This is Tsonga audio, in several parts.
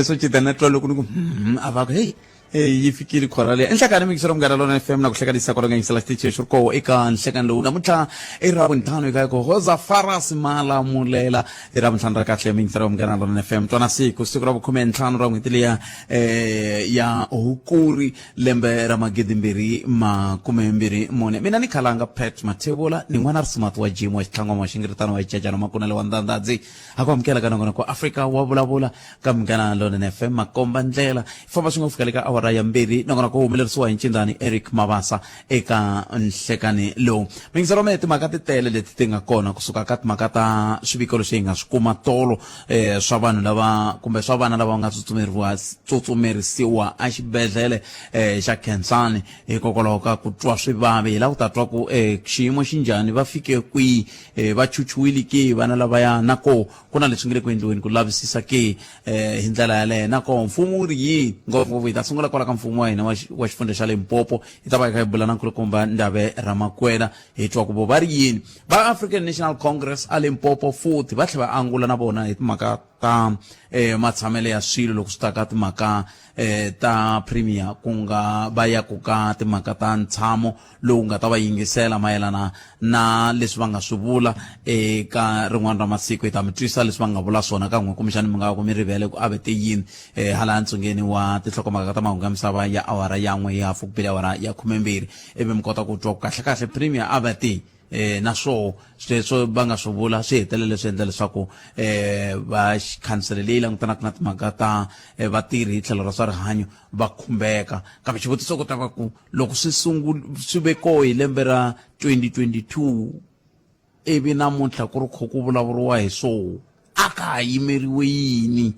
Swo cita na twa loko ni ku a va ku hey, yi fikile khora leyi enhlekani mixero Munghana Lona FM na ku hlekanisa kwala nga yingisela xitichi xi ri koho eka nhlekani lowu. Namuntlha i Ravuntlhanu, eka ku hoza Faras Malamulela, i Ravuntlhanu ra kahle. Mixero Munghana Lona FM, twana siku siku ra vukhume-ntlhanu ra n'hweti liya ya Hukuri, lembe ra 2024. Mina ni khalanga Pat Mathebula, ni n'wana ri wa Jim wa xitlhangwama wa xingiritano wa xicacana makunele wa ndandadzi. A ku amukela ka nongonoko Afrika wa Vulavula ka Munghana Lonene FM, makomba ndlela famba swi nga fika le ka awara ya 2. Nongonoko wu humelerisiwa hi ncindani Eric Mabasa eka nhlekani lowu. Mingiselo me timhaka ti tele leti ti nga kona, kusuka ka timhaka ta swiviko leswi hi nga swi kuma tolo swa vanhu lava kumbe swa vana lava nga tsutsumerisiwa exibedhlele xa Khensani hikokwalaho ka ku twa swivavi. Hi lava ku ta twa ku xiyimo xi njhani, va fike kwihi, va chuchuwile ke vana lavaya, na ko ku na leswi nge le ku endliweni ku lavisisa ke hi ndlela yaleyo, na koho mfumo wu ri yini. Ngopfungopfu hi ta sungula kwala ka mfumo wa hina wa xifundza xa Limpopo. Hi ta va hi kha hi bula na nkulukumba Ndave Ramakwela, hi twa ku vo va ri yini. Va African National Congress a Limpopo futhi va tlhela va angula na vona hi timhaka ta matshamelo ya swilo loko swi ta ka timhaka ta premier, ku nga va ya ku ka timhaka ta ntshamo lowu nga ta va yingisela mayelana na leswi va nga swi vula eka rin'wana ra masiku. Hi ta mi twisa leswi va nga vula swona ka n'we, kumbexani mi nga ku mi rivele ku a ve te yini hala ntsungeni wa tinhlokomhaka ta mahungu ya misava ya awara ya 1 hi hafu ku bile awara ya 12, ivi mi kota ku twa ku kahlekahle premier a va te na swoho sweswo va nga swi vula swi hetelele swi endla leswaku va khansele leyi langutanaka na timhaka ta vatirhi hi tlhelo ra swa rihanyo va khumbeka. Kambe xivutiso ku ta va ku loko swi sungul swi ve koho hi lembe ra 2022, ivi namuntlha ku ri kho ku vulavuriwa hi swoho, a ka ha yimeriwe yini?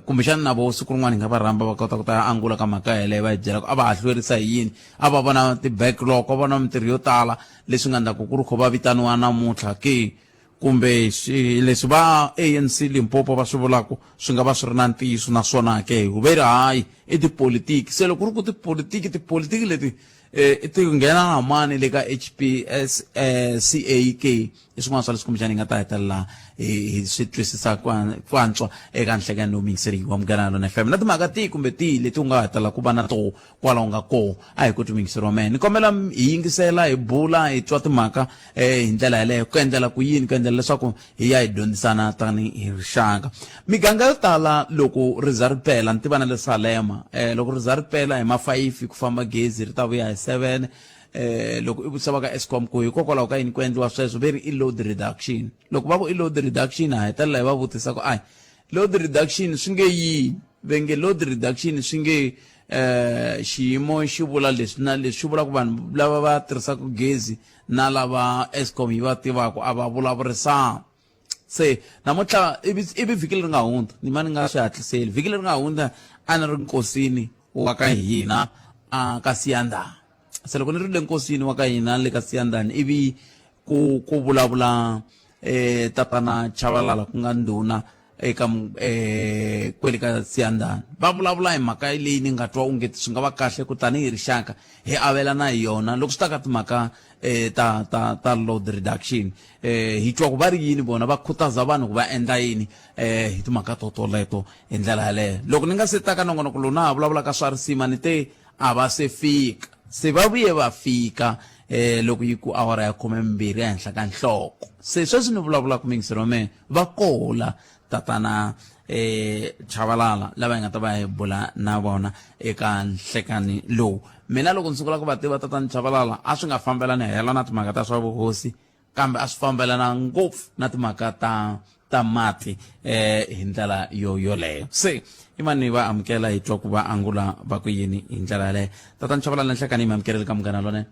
Kumbexana na vo siku rin'wana hi nga va rhamba va kota ku ta angula ka mhaka yeleyo, va hi byela ku a va ha hlwerisa hi yini, a va vona ti-backlog, va vona mintirho yo tala leswi nga endlaku ku ri kho va vitaniwa namuntlha ke, kumbe leswi va ANC Limpopo va swi vulaka swi nga va swi ri na ntiyiso naswona ke hi ve ri hayi i tipolitiki. Se loko ku ri ku tipolitiki, tipolitiki leti ti nghena na mani le ka HPS CA ke? I swin'wana swa leswi kumbexana hi nga ta hetelela hi swi twisisa ku antswa eka nhlekani lowu miyingiseri wa Munghana Lona FM, na timhaka tihi kumbe tihi leti u nga hetelela ku va na toho kwala u nga koho. A hi koti muyingiseri wa mehe, ni kombela hi yingisela, hi bula, hi twa timhaka hi ndlela yaleyo. Ku endlela ku yini? Ku endlela leswaku hi ya hi dyondzisana tanihi rixaka. Miganga yo tala loko ri za ri pela, ni tiva na le Salema, loko ri za ri pela hi mafayifi ku famba gezi, ri ta vuya hi 7. Loko i vutisa va ka Eskom ku hikokwalaho ka yini ku endliwa sweswo, ve ri i load reduction. Loko va ku i load reduction, ha hetelela hi va vutisa ku ai load reduction swi nge yini? Ve nge load reduction swi nge xiyimo xi vula leswi na leswi, xi vula ku vanhu lava va tirhisaka gezi na lava Eskom yi va tivaka a va vulavurisana. Se namuntlha ivi vhiki leri nga hundza, ni ma ni nga swi hatliseli, vhiki leri nga hundza a ni ri nkosini wa ka hina a ka Siyandhani. Se loko ni ri le nkosini wa ka hina le ka Siyandhani, ivi ku vulavula tatana Chavalala, ku nga ndhuna eka kwele ka Siyandhani, va vulavula hi mhaka leyi ni nga twa onge swi nga va kahle ku tanihi rixaka hi avelana hi yona loko swi ta ka timhaka ta load reduction. Hi twa ku va ri yini vona, va khutaza vanhu ku va endla yini hi timhaka to toleto hi ndlela yaleyo. Loko ni nga se ta ka nongonoko lowu na ha vulavula ka swa risima, ni te a va se fika, se va vuye va fika loko yi ku awara ya 12 ehenhla ka nhloko. Se sweswi ni vulavulaka, muyingiseri wa mehe, va kola tatana Chavalala lava hi nga ta va hi bula na vona eka nhlekani lowu. Mina loko ni sungula ku va tiva tatana Chavalala, a swi nga fambelani hela na timhaka ta swa vuhosi, kambe a swi fambelana ngopfu na timhaka ta mati hi ndlela yo yoleyo. Se i mani va amukela, hi twa ku va angula va ku yini hi ndlela yaleyo. Tatana Chavalala, nhlekani, hi mi amukeleli ka Munghana Lonene.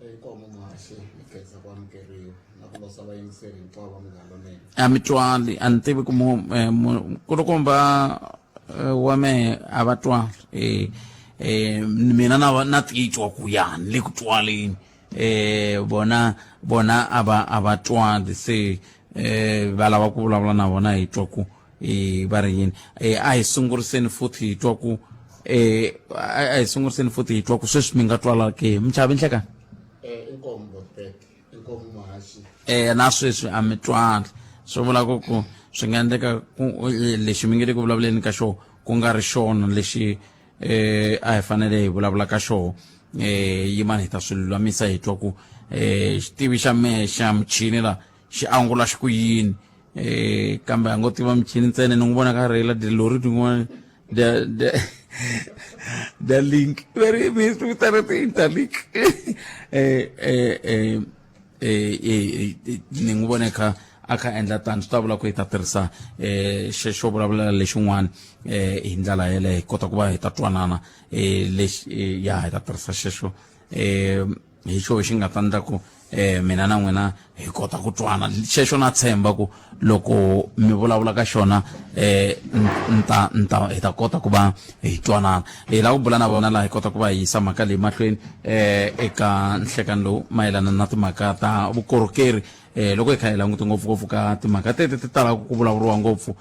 Inkomo muhaxi, ni khensa ku amukeriwa na ku losa vayingiseri hinkwavo va Munghana Lonene. A mi twali, a ni tivi ku mu nkulukumba wa mehe a va twali. Mina na titwa ku ya ni le ku twaleni, vona a va twali. Se va lava ku vulavula na vona, hi twa ku va ri yini. A hi sunguriseni futhi hi twa ku a hi sunguriseni futhi hi twa ku sweswi mi nga twala ke muchavi nhlekani. Inkomo Botbet, inkomo muhaxi. Na sweswi a mi twali. Swi vula ku ku swi nga endleka ku lexi mi nge le ku vulavuleni ka xona ku nga ri xona lexi a hi fanele hi vulavula ka xona. Yimani hi ta swi lulamisa hi twa ku xitivi xa mehe xa michini la xi angula xi ku yini. Kambe a ngo tiva michini ntsena, ni n'wi vona ka rheyila tilori tin'wana the link very mi swi vitana ti-interlink. Ni n'wi vone kha a kha endla tani, swi ta vula ku hi ta tirhisa xexo vulavulela lexin'wana hi ndlela yeleyo hi kota ku va hi ta twanana. Lexi ya hi ta tirhisa xexo hi xo xi nga ta endla ku mina na n'wina hi kota ku twana xexo. Na tshemba ku loko mi vulavula ka xona nta nta hi ta kota ku va hi twanana. Hi lava ku bula na vona laha hi kota ku va hi yisa mhaka leyi mahlweni eka nhlekani lowu mayelana na timhaka ta vukorhokeri. Loko hi kha hi languta ngopfungopfu ka timhaka tete ti talaka ku vulavuriwa ngopfu,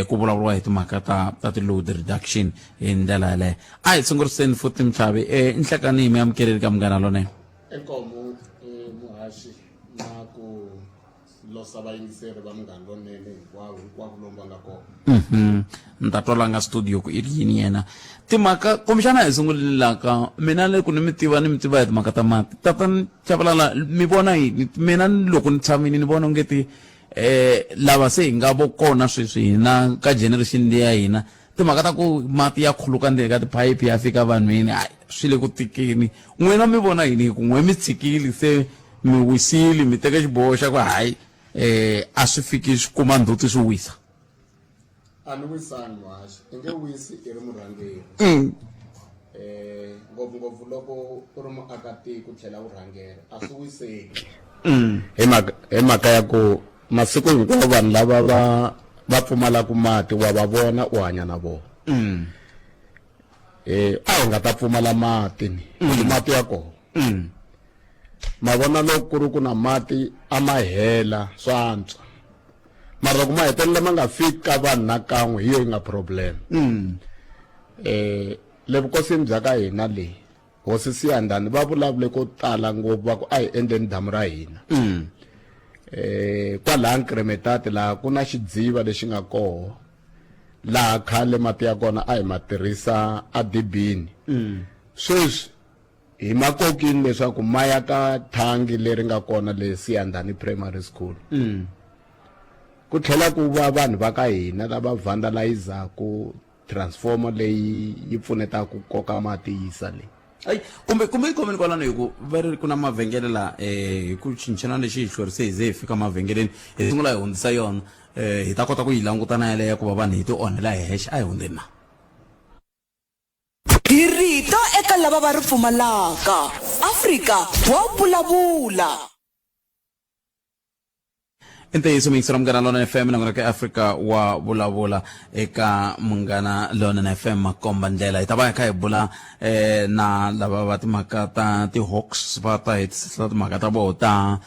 ku vulavuriwa hi timhaka ta ti-load reduction hi ndlela yaleyo. A hi sunguriseni futhi Mchavi. Nhlekani hi mi amukeleli ka Munghana Lonene. Inkomu, muhaxi, na ku losa vayingiseri va Munghana Lonene hinkwavo hinkwavo lomu va nga kona. Ni ta twa la nga studio ku i ri yini yena timhaka kumbexana. Hi sunguleni la ka mina le ku ni mi tiva, ni mi tiva hi timhaka ta mati. Tata Chavalala, mi vona yini? Mina loko ni tshamini ni vona onge ti lava se hi nga vo kona sweswi hina ka generation leya hina, timhaka ta ku mati ya khuluka ndzeni ka tiphayiphi ya fika vanhwini, hayi, swi le ku tikeni. N'wina mi vona yini? Hi ku n'we mi tshikile se, mi wisile, mi teke xiboho xa ku hayi, a swi fiki swi kuma ndzhuti swi wisa. A ni wisani, muhaxi. I nge wisi i ri murhangeri, ngopfungopfu loko u ri muakatiko tlhela u rhangela, a swi wiseki. Hi mhaka ya ku masiku hinkwawo vanhu lava va pfumalaka mati wa va vona, u hanya na vona. A hi nga ta pfumala mati ni mati ya kona. Ma vona, loko ku ri ku na mati a ma hela swa antswa, mara loko ma hetelela ma nga fiki ka vanhu na kan'we, hi yo yi nga problem. Le vukosini bya ka hina le, hosi Siyandhani va vulavule ko tala ngopfu, va ku a hi endleni damu ra hina. Kwalaha Nkremetati laha ku na xidziva lexi nga koho laha khale mati ya kona a hi ma tirhisa adibini. Sweswi hi ma kokini leswaku ma ya ka thangi leri nga kona le Siyandhani Primary School. Ku tlhela ku va vanhu va ka hina lava vandalizaku transformer leyi yi pfunetaka ku koka mati yisa le. Ayi, kumbe yi khomeni kwalano, hi ku va ri ku na mavhengele la. Hi ku xinchinana lexi hi hlwerise hi ze hi fika mavhengeleni, hi sungula hi hundzisa yona, hi ta kota ku yi languta na yaleyo ku va vanhu hi ti onhela hi hexe. A hi hundzeni na. Hi rito eka lava va ri pfumalaka. Afrika wa vulavula. I ntiyiso, muyingiseri wa Munghana Lonene FM, nakona ka Afrika wa vulavula eka Munghana Lonene FM makomba ndlela. Hi ta va hi kha hi bula na lava va timhaka ta ti-hawks, va ta hetisisa timhaka ta voho ta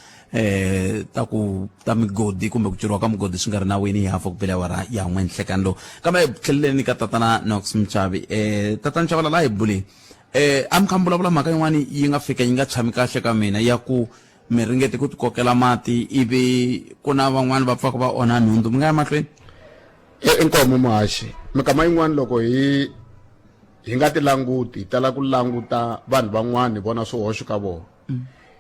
ku ta migodi kumbe ku ceriwa ka migodi swi nga ri nawini hi hafu ku bela awara ya n'we nhlekani lowu. Kambe tlheleleni ka tatana Knox Mchavi. Tatana Chavalala, a hi buleni. A mi kha mi vulavula mhaka yin'wani yi nga fika yi nga tshami kahle ka mina, ya ku mi ringete ku tikokela mati ivi ku na van'wani va pfaka va onha nhundzu. Mi nga ya mahlweni. Inkomu, muhaxi. Mikama yin'wani loko hi nga ti languti, hi tala ku languta vanhu van'wani, hi vona swihoxo ka vona,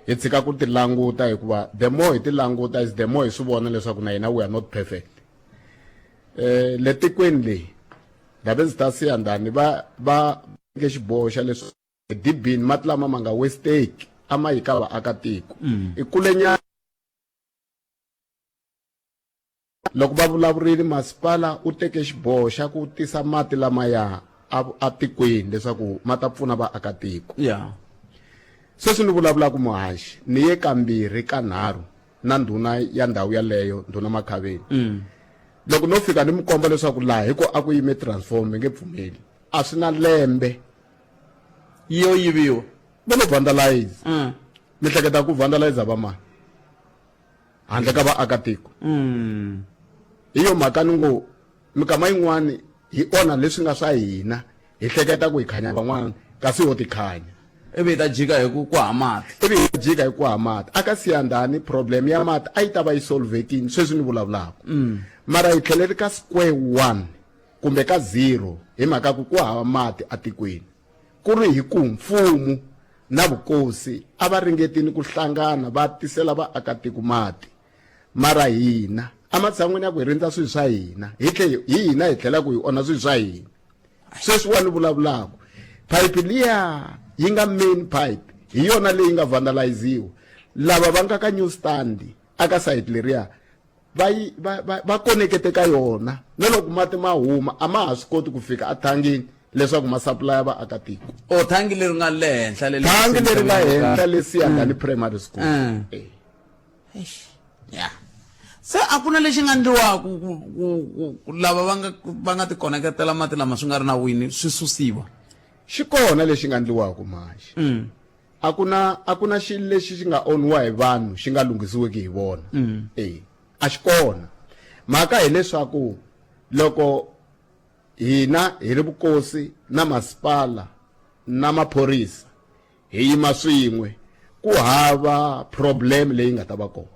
hi tshika ku ti languta, hikuva the more hi ti languta is the more hi swi vona leswaku na hina we are not perfect. Le tikweni leyi, Ndabezitha Siyandhani va ke xiboho xa leswi dibini mati lama ma nga wasteki a ma yi ka vaakatiko. I kulenyana loko va vulavurile, masipala u teke xiboho xa ku tisa mati lamaya a tikweni leswaku ma ta pfuna vaakatiko. Sweswi ni vulavulaka, muhaxi, ni ye kambirhi kanharhu na ndhuna ya ndhawu yaleyo, ndhuna Makhaveni. Loko no fika ni mi komba leswaku laha hi ko a ku yime transform, nge pfumeli. A swi na lembe yo yiviwa. Va lo vandalize. Mi hleketa ku vandalize va mani handle ka vaakatiko? Hi yo mhaka ni ngo mikama yin'wani hi onha leswi nga swa hina, hi hleketa ku hi khanya van'wana kasi ho ti khanya. Ivi yi ta jika hi ku ku ha mati. Ivi yi jika hi ku ha mati. Aka Siyandhani problem ya mati a yi ta va yi solvekini sweswi ni vulavulaka. Mara hi tlheleli ka square one kumbe ka zero hi mhaka ku ku hava mati atikweni. Ku ri hi ku mfumo na vukosi a va ringetini ku hlangana va tisela vaakatiko mati. Mara hina ematshan'wini ya ku hi rindza swilo swa hina hi tlhe hi hina hi tlhela ku hi onha swilo swa hina. Sweswi wa ni vulavulaka phayiphi liya yi nga main pipe hi yona leyi nga vandaliziwa. Lava va nga ka new stand aka site leriya va yi va va va konekete ka yona na loko mati ma huma a ma ha swi koti ku fika athangini leswaku ma supply vaakatiko. O thangi leri nga le henhla le thangi leri nga henhla le Siyandhani Primary School. Eh. Ya se a ku na lexi nga ndliwaku ku lava va nga tikoneketela mati lama swi nga ri nawini swi susiwa? Xi kona lexi nga ndliwaku manje. A ku na xilo lexi xi nga onhiwa hi vanhu xi nga lunghisiwiki hi vona. Eh, a xi kona. Mhaka hileswaku loko hina hi ri vukosi na masipala na maphorisa hi yima swin'we ku hava problem leyi nga ta va kona.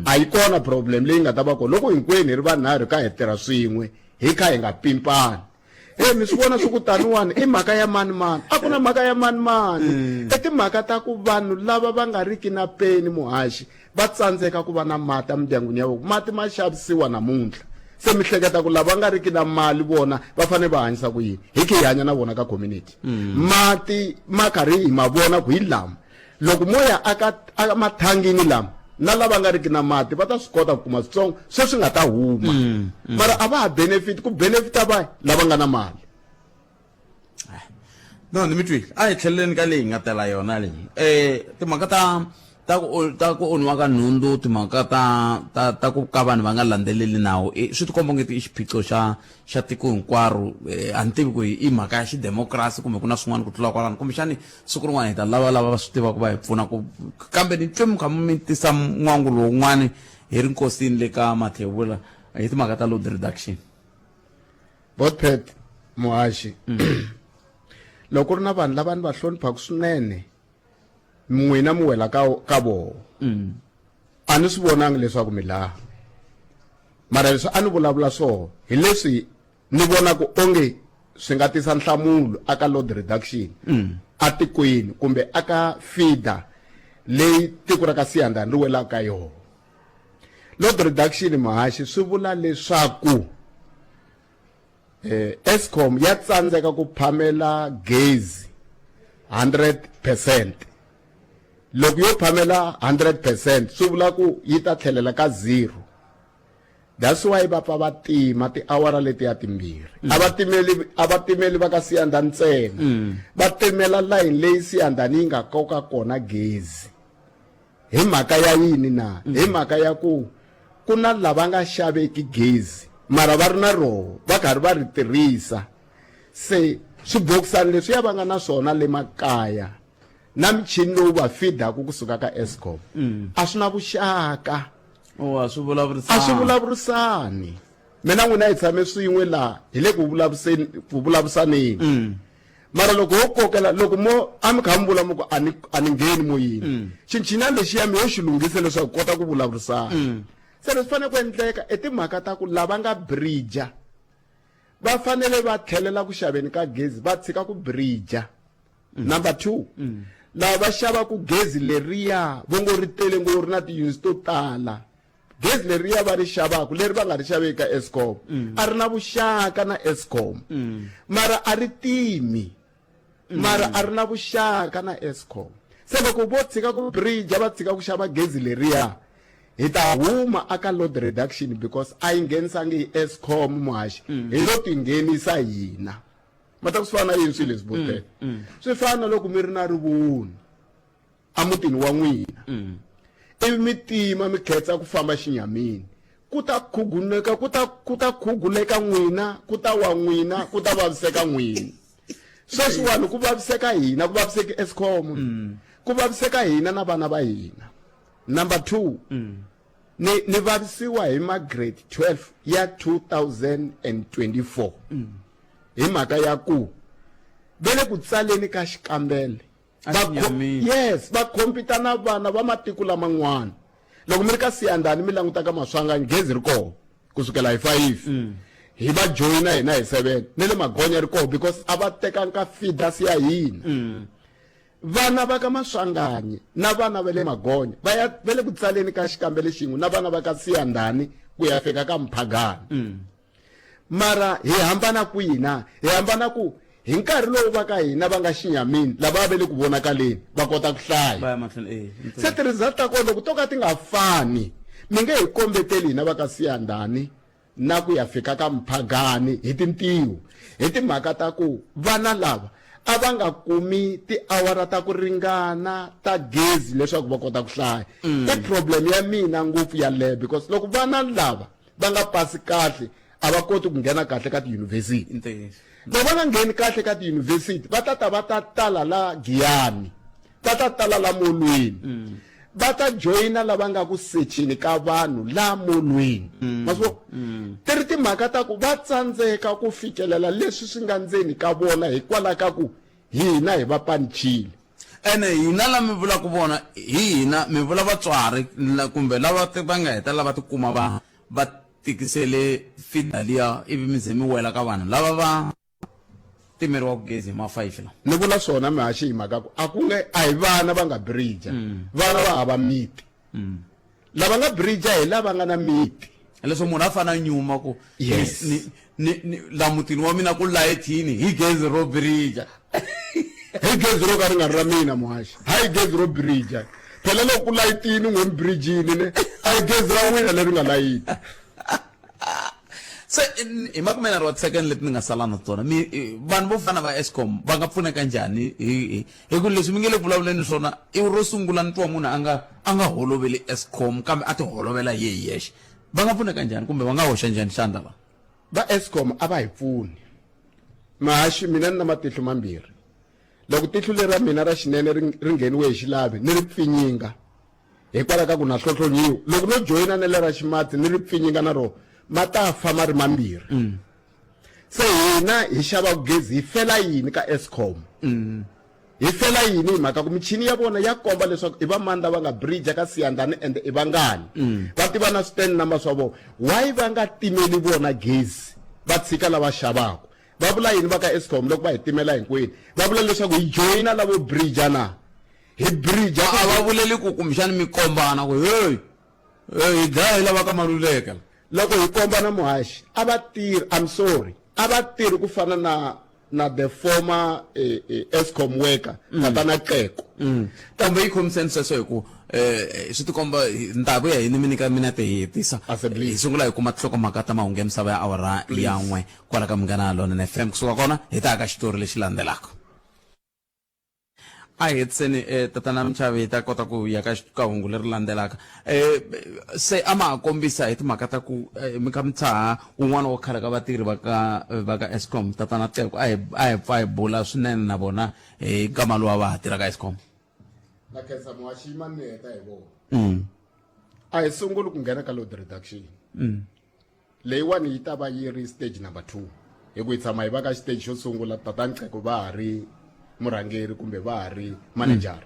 A yi kona problem leyi nga ta va kona loko hinkwenu hi ri vanharhu ka hi tirha swin'we hi kha hi nga pimpani. E mi swi vona swi ku taniwani i mhaka ya mani mani, a ku na mhaka ya mani mani. I timhaka ta ku vanhu lava va nga riki na peni muhaxi va tsandzeka ku va na mati emindyangwini ya vona. Mati ma xavisiwa namuntlha, se mi hleketa ku lava nga riki na mali vona va fanele va hanyisa ku yini? Hi khe hi hanya na vona ka community. Mati ma karhi hi ma vona ku hi lama, loko mo ya aka emathangini lama na lava nga riki na mati va ta swi kota ku kuma switsongo sweswi nga ta huma. Mara a va ha benefit, ku benefita va lava nga na mali. No, ni mi twile. A hi tlheleleni ka leyi hi nga tela yona leyi. Timhaka ta ku onhiwa ka nhundzu, timhaka ta ku ka vanhu va nga landzeleli nawu, swi tikomba onge i xiphiqo xa tiko hinkwaro. A ni tivi ku i mhaka ya xidemokirasi kumbe ku na swin'wana ku tlula kwalano, kumbexani siku rin'wana hi ta lava lava va swi tivaka va hi pfuna ku, kambe ni twe mi kha mi tisa n'wangu lowun'wani hi ri nkosini le ka Mathebula hi timhaka ta load reduction. Botpet muhaxi, loko ku ri na vanhu lava ni va hloniphaka swinene n'wina mi wela ka voho. A ni swi vonangi leswaku mi laha, mara leswi a ni vulavula swoho hi leswi ni vonaka onge swi nga tisa nhlamulo aka load reduction atikweni kumbe aka feeder leyi tiko ra ka Siyandhani ri welaka ka yona. Load reduction muhaxi swi vula leswaku Eskom ya tsandzeka ku phamela gezi 100%. Loko yo phamela 100% swi vula ku yi ta tlhelela ka zero. That's why va pfa va tima tiawara letiya timbirhi. A va timeli va ka Siyandhani ntsena. Va timela line leyi Siyandhani yi nga koka kona gezi. Hi mhaka ya yini na? Hi mhaka ya ku ku na lava nga xaveki gezi mara va ri na roho va karhi va ri tirhisa. Se swibokisani leswiya va nga na swona le makaya na michini lowu va feedaka kusuka ka Eskom a swi na vuxaka. Oh, a swi vulavurisani. A swi vulavurisani. Mina n'wina hi tshame swin'we laha hi le ku vulavuriseni, ku vulavurisaneni. Mara loko ho kokela, loko mo a mi kha mi vula mi ku a ni ngheni moyeni. Xinchinani lexiya mi yo xi lunghisa leswaku kota ku vulavurisana. Se leswi fanele ku endleka i timhaka ta ku lava nga bridge va fanele va tlhelela ku xaveni ka gezi, va tshika ku bridge. Number 2, lava va xavaku gezi leriya vo ngo ri tele ngo ri na ti-units to tala, gezi leriya va ri xavaku leri va nga ri xaveki ka Eskom a ri na vuxaka na Eskom. Mara a ri timi, mara a ri na vuxaka na Eskom. Se loko vo tshika ku bridge va tshika ku xava gezi leriya, hi ta huma aka load reduction because a yi nghenisangi hi Eskom muhaxi, hi lo ti nghenisa hina. Ma ta ku swi fana na yini swilo leswi botela? Swi fana na loko mi ri na rivoni emutini wa n'wina, ivi mi tima mi khetsa ku famba xinyamini, ku ta khuguleka, ku ta, ku ta khuguleka n'wina, ku ta wa n'wina, ku ta vaviseka n'wina. Sweswiwani ku vaviseka hina, ku vaviseki Eskom, ku vaviseka hina na vana va hina. Number 2, ni vavisiwa hi ma grade 12 ya 2024 hi mhaka ya ku ve le ku tsaleni ka xikambelo. A xinyamini. Yes, va compete na vana va matiko laman'wana. Loko mi ri ka Siyandhani mi languta ka Maswanganyi, gezi ri koho kusukela hi 5. Hi va joyina hina hi 7. Ni le Magonya ri koho because a va tekanga ka feeders ya hina. Vana va ka Maswanganyi na vana va le Magonya va ya va le ku tsaleni ka xikambelo xin'we na vana va ka Siyandhani ku ya fika ka Mphagani. Mara hi hambana kwihi na? Hi hambana ku hi nkarhi lowu va ka hina va nga xinyamini, lava va le ku vonakaleni va kota ku hlaya. Va ya mahlweni, eh, ntsena. Se ti-result ta kona loko to ka ti nga fani, mi nge hi kombeteli hina va ka Siyandhani na ku ya fika ka Mphagani hi tintiho, hi timhaka ta ku vana lava a va nga kumi tiawara ta ku ringana ta gezi leswaku va kota ku hlaya. I problem ya mina ngopfu yaleyo, because loko vana lava va nga pasi kahle a va koti ku nghena kahle ka tiyunivhesiti. Ntiyiso. Loko va nga ngheni kahle ka tiyunivhesiti va ta ta va ta tala la Giyani, va ta tala la Molweni, va ta joyina lava nga ku secheni ka vanhu la Molweni. Ma swi vona? Ti ri timhaka ta ku va tsandzeka ku fikelela leswi swi nga ndzeni ka vona hikwalaho ka ku hina hi va panichile. Ene hina la mi vulaka vona hi hina, mi vula vatswari kumbe lava va nga hetelela va tikuma va va tikisele feeder liya ivi mi ze mi wela ka vanhu lava va timeriwaka gezi hi ma 5 la. Ni vula swona mihaxi hi mhaka ku a ku nge a hi vana va nga bridge, vana va hava miti. Lava nga bridge hi lava nga na miti. Leswo munhu a fana nyuma ku Yes. ni la mutini wa mina ku layithini hi gezi ro bridge. Hi gezi ro ka ri nga ri ra mina muhaxi, hayi gezi ro bridge. Phela loko ku layitini n'we mi bridge-ini ne, a hi gezi ra n'wina leri nga layita. Se hi makumenharhu wa ti-second leti ni nga sala na tona, mi vanhu vo fana va Eskom va nga pfuneka njhani hi hi ku leswi mi nge le ku vulavuleni swona? I ro sungula ni twa munhu a nga holoveli Eskom kambe a ti holovela hi yehe yexe. Va nga pfuneka njhani kumbe va nga hoxa njhani xandla la? Va Eskom a va hi pfuni mahaxi. Mina ni na matihlo mambirhi. Loko tihlo leri ra mina ra xinene ri ngheniwe hi xilavi ni ri pfinyinga hikwalaho ka ku na hlohlonyiwa, loko no joyina na lera ximatsi ni ri pfinyinga na rona, ma ta fa ma ri mambirhi. Se hina hi xava gezi hi fela yini ka Eskom? Hi fela yini? Hi mhaka ku michini ya vona ya komba leswaku i va mani lava nga bridge ka Siyandhani ende i vangani. Va tiva na stand number swa vona. Why va nga timeli vona gezi va tshika lava xavaka? Va vula yini va ka Eskom loko va hi timela hinkwenu? Va vula leswaku hi joyina lavo bridge na? Hi bridge A va vuleli ku kumbexani mi kombana ku hey, hey, hi dlaya hi lava ka Maluleke la. Loko hi kombana muhaxi, a va tirhi, I'm sorry, a va tirhi ku fana na the former Eskom worker, Tatana Qeko. Kambe yi khomiseni sweswo hi ku swi tikomba ni ta vuya hi ni mi nyika minete hi hetisa. Assembly. Hi sungula hi kuma tinhlokomhaka ta mahungu ya misava ya awara ya 1 kwala ka Munghana Lonene FM. Kusuka kona hi ta ya ka xitori lexi landzelaka. A hi hetiseni tatana Mchavi hi ta kota ku ya ka hungu leri landzelaka. Se a ma ha kombisa hi timhaka ta ku mi kha mi tshaha un'wana wa khale ka vatirhi va ka va ka Eskom tatana Qeko, a hi pfa hi bula swinene na vona hi nkama luwa va ha tirha ka Eskom. Na khensa muhaxi yima ni heta hi vona. A hi sunguli ku nghena ka load reduction. Leyiwani yi ta va yi ri stage number 2, hi ku hi tshama hi va ka stage xo sungula tatani Qeko va ha ri murhangeri kumbe va ha ri manager.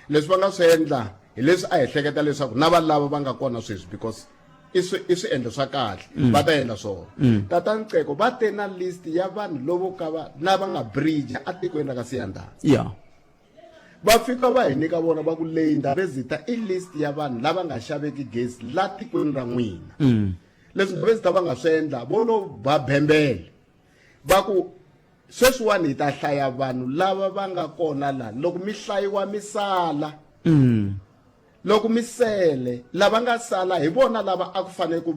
Leswi va nga swi endla hi leswi a hi hleketa leswaku na va lava va nga kona sweswi, because i swiendlo swa kahle va ta endla swona. Tatani Qeko va te na list ya vanhu lovo ka va lava nga bridge atikweni ra ka Siyandhani. Va fika va hi nyika vona va ku leyi Ndhavezitha i list ya vanhu lava nga xaveki gezi la tikweni ra n'wina. Leswi Ndhavezitha va nga swi endla vo lo ba bembele va ku sweswiwani hi ta hlaya vanhu lava va nga kona la, loko mi hlayiwa mi sala. Loko mi sele, lava nga sala hi vona lava a ku fanele ku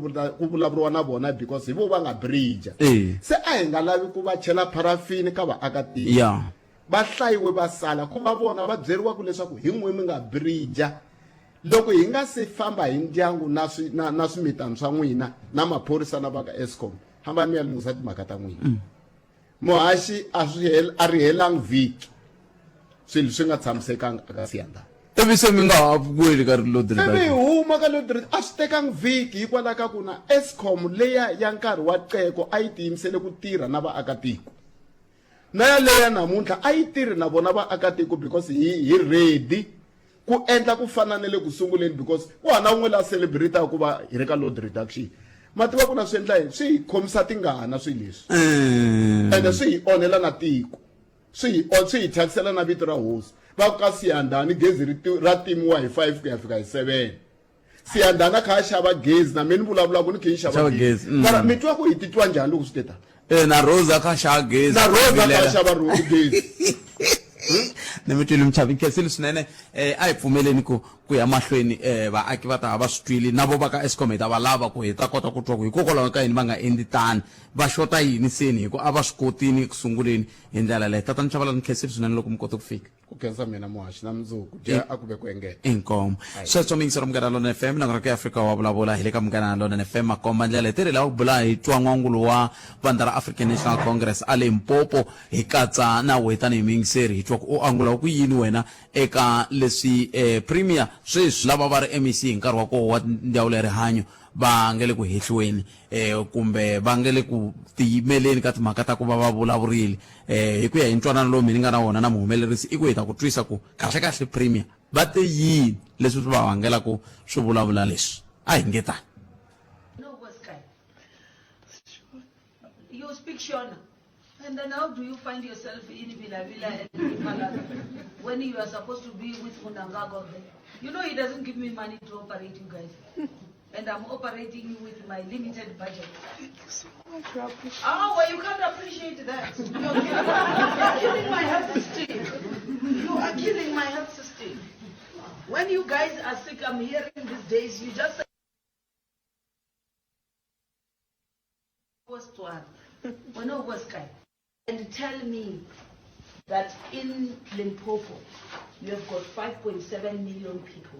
vulavuriwa na vona because hi vo va nga bridge. Se a hi nga lavi ku va chela pharafini ka vaakatiko. Va hlayiwe va sala, ku va vona va byeriwaka leswaku hi n'we mi nga bridge. Loko hi nga se famba hi ndyangu na swi, na, na swimitana swa n'wina na maphorisa na va ka Eskom, fambani mi ya lunghisa timhaka ta n'wina. Muhaxi a swi hel, a ri helangi vhiki swilo swi nga tshamisekanga eka Siyandhani. Ivi se mi nga ha weli ka load Se mi reduction. huma ka load reduction, a swi tekangi vhiki hikwalaho ka ku na Eskom leya ya nkarhi wa Qeko a yi tiyimisele ku tirha na vaakatiko. Na yaleyo ya namuntlha a yi tirhi na vona vaakatiko because hi hi ready ku endla ku fana na le ku sunguleni because ku hava na wun'we la celebrate-aka ku va hi ri ka load reduction. Ma tiva ku na swi endla yini? Swi hi khomisa tingana swilo leswi. Ende swi hi onhela na tiko. Swi hi swi hi thyakisela na vito ra hosi. Va ku ka Siyandhani gezi ri ra timiwa hi 5 ku ya fika hi 7. Siyandhani a kha a xava gezi na mina ni vulavulaka ni khe ni xava gezi. Mara mi twa ku hi titwa njhani loko swi te tani? Eh, na Rose a kha a xava gezi. Na Rose a kha a xava gezi. Ni mi twile muchavi nkhensile swinene eh a hi pfumeleni ku ku ya mahlweni eh vaaki va ta va swi twile na vo va ka Eskom hi ta va lava ku hi ta kota ku twa ku hikokwalaho ka yini va nga endli tani va xota yini seni hi ku a va swi kotini eku sunguleni hi ndlela leyi tatana Chabalala ni khensile swinene loko mi kote ku fika Ku khensa mina muhaxi na mundzuku dya a ku ve ku engeta. Inkomu. Sweswo mi yingisela Munghana Lonene FM nakona ku Afrika wa vulavula hi le ka Munghana Lonene FM makomba ndlela hi tirhi lava ku bula hi twa n'wangulo wa vandla ra African National Congress a Limpopo hi katsa na wehe tanihi muyingiseri hi twa ku u angula ku yini wena eka leswi eh, Premier sweswi lava va ri MEC hi nkarhi wa koho wa ndzawulo ya rihanyo va nga le ku hehliweni eh, kumbe va nga le ku tiyimeleni ka timhaka ta ku va va vulavurile eh, hi ku ya hi ntwanano lowu mi ni nga na wona na muhumelerisi i ku hi ta ku twisa ku kahlekahle Premier va te yini leswi swi va vangelaka swi vulavula leswi a hi ngetani. You speak Shona. And then how do you find yourself in Vila Vila and Ipalala when you are supposed to be with Mnangagwa there? You know he doesn't give me money to operate you guys. And I'm operating you with my limited budget. Thank you so much. I appreciate Oh, well, you can't appreciate that. You're killing my health system. You are killing my health system. When you guys are sick, I'm hearing these days, you just And tell me that in Limpopo, you have got 5.7 million people.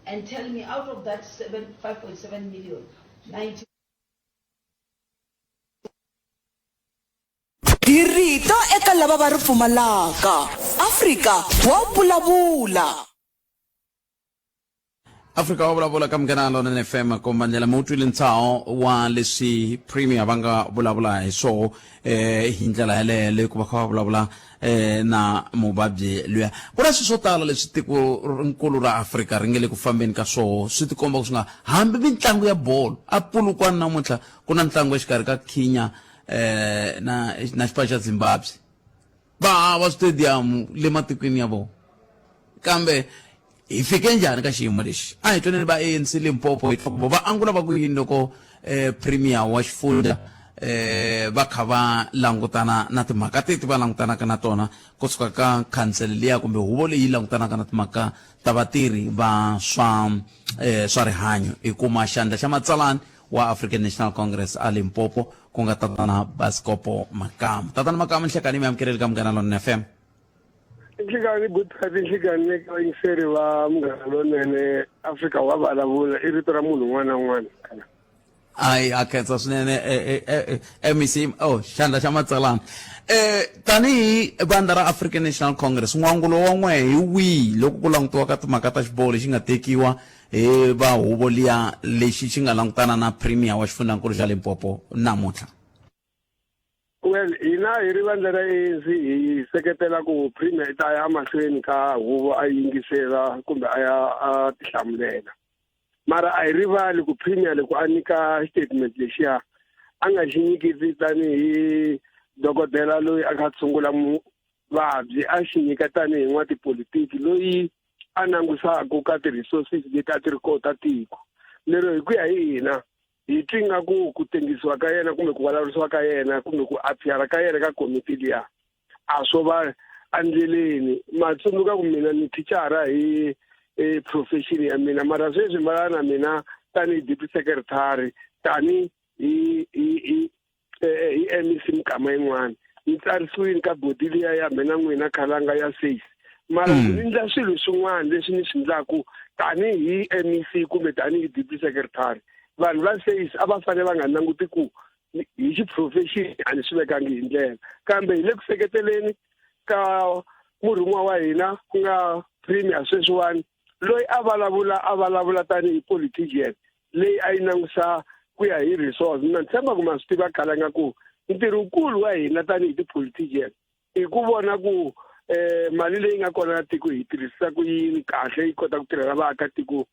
And tell me out of that 5.7 million, 90 Hi rito eka lava va ri pfumalaka. Afrika wa vulavula. Afrika wa vulavula ka Munghana Lonene FM komba ndlela mi wu twile ntshaho wa leswi Premier va nga vulavula hi swoho eh hi ndlela yaleyo leyi ku va kha va vulavula eh na muvabyi luya ku na swilo swo tala leswi tiko nkulu ra Afrika ri nge le ku fambeni ka swoho swi tikomba ku swi nga hambi mitlangu ya bolo a Polokwane namuntlha ku na ntlangu exikarhi ka Kenya eh na na xipano xa Zimbabwe va hava switediyamu le matikweni ya vona kambe hi fike njhani ka xiyimo lexi a hi twaneni va ANC Limpopo hi twa ku va angula va ku yini loko eh, premier wa xifundza eh, va kha va langutana na timhaka teti va langutanaka na tona kusuka ka khansele liya kumbe huvo leyi langutanaka na timhaka ta vatirhi va swa eh, swa rihanyo hi kuma xandla xa matsalani wa African National Congress a Limpopo ku nga tatana Basikopo Makamu tatana Makamu nhlekani mi amukeleli ka Munghana Lonene FM Nhlikani good happy nhlikani eka vayingiseri va Munghana Lonene Afrika wa vulavula i rito ra munhu un'wana na un'wana ayi a khensa swinene eh, eh, eh, mec oh xandla xa matsalana eh tanihi vandla ra African National Congress n'wangulo wa n'we hi wihi loko ku langutiwa ka timhaka ta xiboho lexi nga tekiwa hi va huvo liya lexi xi nga langutana na premier wa xifundzhankulu xa Limpopo namuntlha Well, hina hi ri vandla ra ANC hi seketela ku premier i ta ya mahlweni ka huvo a yingisela kumbe a ya a tihlamulela mara a hi rivali ku premier loko a nyika statement lexiya a nga xi nyikisi tanihi dokodela loyi a kha tshungula muvabyi a xi nyika tanihi n'watipolitiki loyi a langusaku ka ti-resources leti a ti ri kona ta tiko lero hi ku ya hi hina hi twi nga ku ku tengisiwa ka yena kumbe ku vulavurisiwa ka yena kumbe ku appear ka yena ka komiti liya a swo va endleleni ma tsundzuka ku mina ni thicara hi e profession ya mina mara sweswi va na mina tanihi deputy secretary tani hi hi hi hi MEC mikama yin'wana ni tsarisiwile ka bodi liya ya mina n'wina khalanga ya SACE mara ni ndla swilo swin'wana leswi ni swi ndlaku tanihi MEC kumbe tanihi deputy secretary vanhu va SACE a va fanele va nga languti ku hi xiprofexini a ni swi vekangi hi ndlela kambe hi le ku seketeleni ka murhumiwa wa hina ku nga premier sweswiwani loyi a vulavula a vulavula tanihi politician leyi a yi langusa ku ya hi resource mina ni tshemba ku ma swi tiva khalanga ku Ntirhokulu wa hina tanihi ti-politician i ku vona ku mali leyi nga kona ya tiko hi tirhisisa ku yini kahle yi kota ku tirhela vaakatiko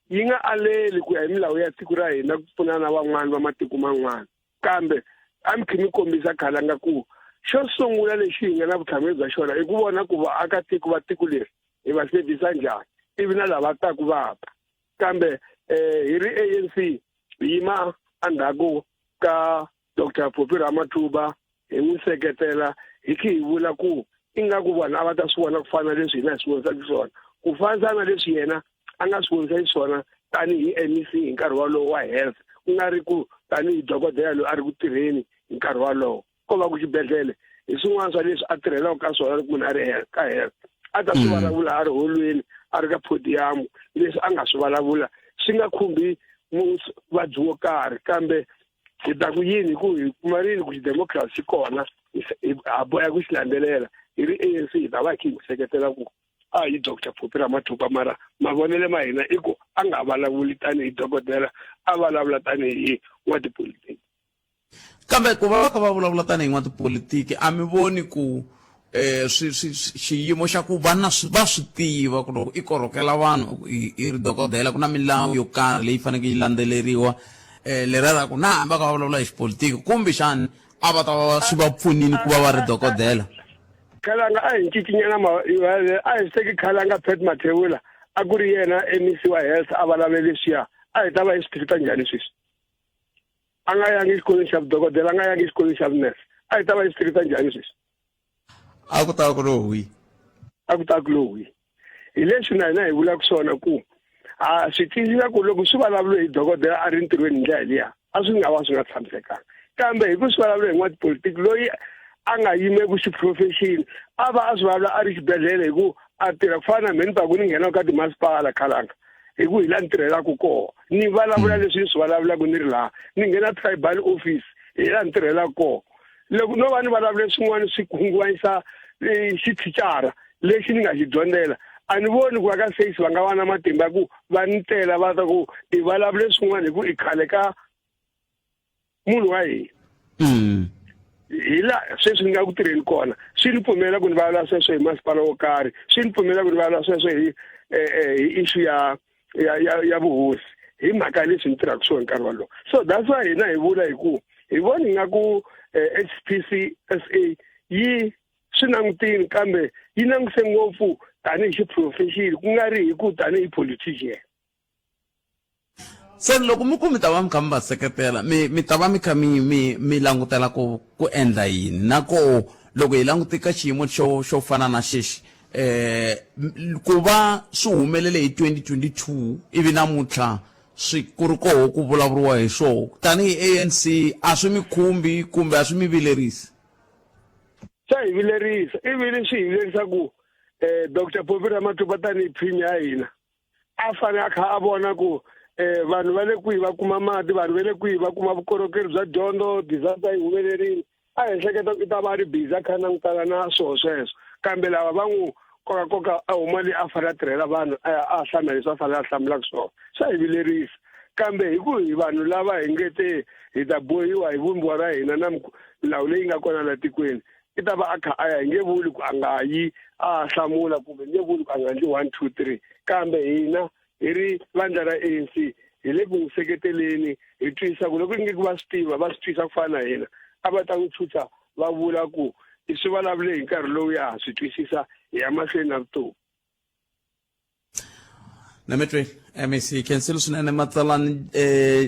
yi nga aleli ku ya hi milawu ya tiko ra hina ku pfuna na van'wana va matiko man'wana. Kambe a mi khe mi kombisa khalanga ku xo sungula lexi hi nga na vutihlamuleri bya xona i ku vona ku vaakatiko va tiko leri hi va sevhisa njhani ivi na lava taku va ta. Kambe hi ri ANC hi yima endzhaku ka Dr. Phophi Ramathuba hi n'wi seketela hi khe hi vula ku ingaku vanhu a va ta swi vona ku fana leswi hina hi swi vonisaka swona ku fanisa na leswi yena a nga swi vonisa xiswona tanihi MEC hi nkarhi wolowo wa health ku nga ri ku tanihi dokodela loyi a ri ku tirheni hi nkarhi wolowo ko va ku xibedhlele hi swin'wana swa leswi a tirhelaka ka swona loko munhu a ri ka health a ta swi vulavula a ri holweni a ri ka podium leswi a nga swi vulavula swi nga khumbi muvabyi wo karhi kambe hi ta ku yini hi ku hi kuma rini ku xidemokirasi xi kona ha boya ku xi landzelela hi ri ANC hi ta va hi khe hi n'wi seketela ku a hi Dr. Phophi Ramathuba mara mavonelo ma hina i ku a nga vulavuli tanihi dokodela a vulavula tanihi n'watipolitiki. Kambe ku va va kha va vulavula tanihi n'watipolitiki a mi voni ku swi swi xiyimo xa ku va na va swi tiva ku loko i korhokela vanhu i ri dokodela ku na milawu yo karhi leyi faneleke yi landzeleriwa leriya ra ku na hambi va kha va vulavula hi xipolitiki kumbexani a va ta va swi va pfunile ku va va ri dokodela. Khalanga a hi ncikinyana a hi swi teki Khalanga Pat Mathebula a ku ri yena MEC wa health a vulavule leswiya a hi ta va hi swi tirhisa njhani sweswi a nga yangi exikolweni xa vudokodela a nga yangi exikolweni xa vunese a hi ta va hi swi tirhisa njhani sweswi a ku ta ku lo hwi a ku ta ku lo hwi hi leswi na hina hi vulaka swona ku ha swi twisisa ku loko swi vulavule hi dokodela a ri ntirhweni hi ndlela liya a swi nga va swi nga tshamisekanga kambe hi ku swi vulavula hi n'watipolitiki loyi a nga yimeku xiprofexini a va a swi vulavula a ri xibedhlele hi ku a tirha ku fana na mheni paku ni nghenaka ka timasipala khalanga hi ku hi laha ni tirhelaka kona ni vulavula leswi ni swi vulavulaka ni ri laha ni nghena tribal office hi laha ni tirhelaka kona loko no va ni vulavule swin'wana swi khunguvanyisa xithicara lexi ni nga xi dyondzela a ni voni ku va ka seis va nga va na matimba ku va ni tela va ta ku i vulavule swin'wana hi ku i khale ka munhu wa hina hi la sweswi ni nga ku tirheni kona swi ni pfumela ku ni vulavula sweswo hi masipala wo karhi swi ni pfumela ku ni vulavula sweswo hi hi issue ya ya ya ya vuhosi hi mhaka leswi ni tirhaka swona nkarhi wolowo so that's why hina hi vula hi ku hi vona ingaku HPCSA yi swi langutile kambe yi languse ngopfu tanihi xiprofexini ku nga ri hi ku tanihi politician. Se loko mi ku mi ta va mi kha mi va seketela mi mi ta va mi kha mi mi mi langutela ku ku endla yini na koho loko hi langute ka xiyimo xo xo fana na xexi ku va swi humelele hi 2022 ivi namuntlha swi ku ri koho ku vulavuriwa hi swoho tanihi ANC a swi mi khumbi kumbe a swi mi vilerisi? Swa hi vilerisa ivi swi hi vilerisa ku Dr. Phophi Ramathuba tanihi premier ya hina a fanele a kha a vona ku vanhu va le kwihi va kuma mati vanhu va le kwihi va kuma vukorhokeri bya dyondzo disaster yi humelerile a hi hleketa ku i ta va a ri busy a kha a langutana na swoho sweswo kambe lava va n'wi kokakoka a huma le a fanele a tirhela vanhu a ya a hlamula leswi a fanele a hlamulaka swona swa hi vilerisa kambe hi ku hi vanhu lava hi nge te hi ta bohiwa hi vumbiwa ra hina na milawu leyi nga kona la tikweni i ta va a kha a ya hi nge vuli ku a nga yi a hlamula kumbe nge vuli ku a nga ndli 1 2 3 kambe hina hi ri vandla ra ANC hi le ku n'wi seketeleni hi twisisa ku loko inge ku va swi tiva va swi twisa ku fana na hina a va ta n'wi chucha va vula ku i swi vulavule hi nkarhi lowu ya ha swi twisisa hi ya mahlweni na vutomi. Nametwe MEC khensile swinene matsalani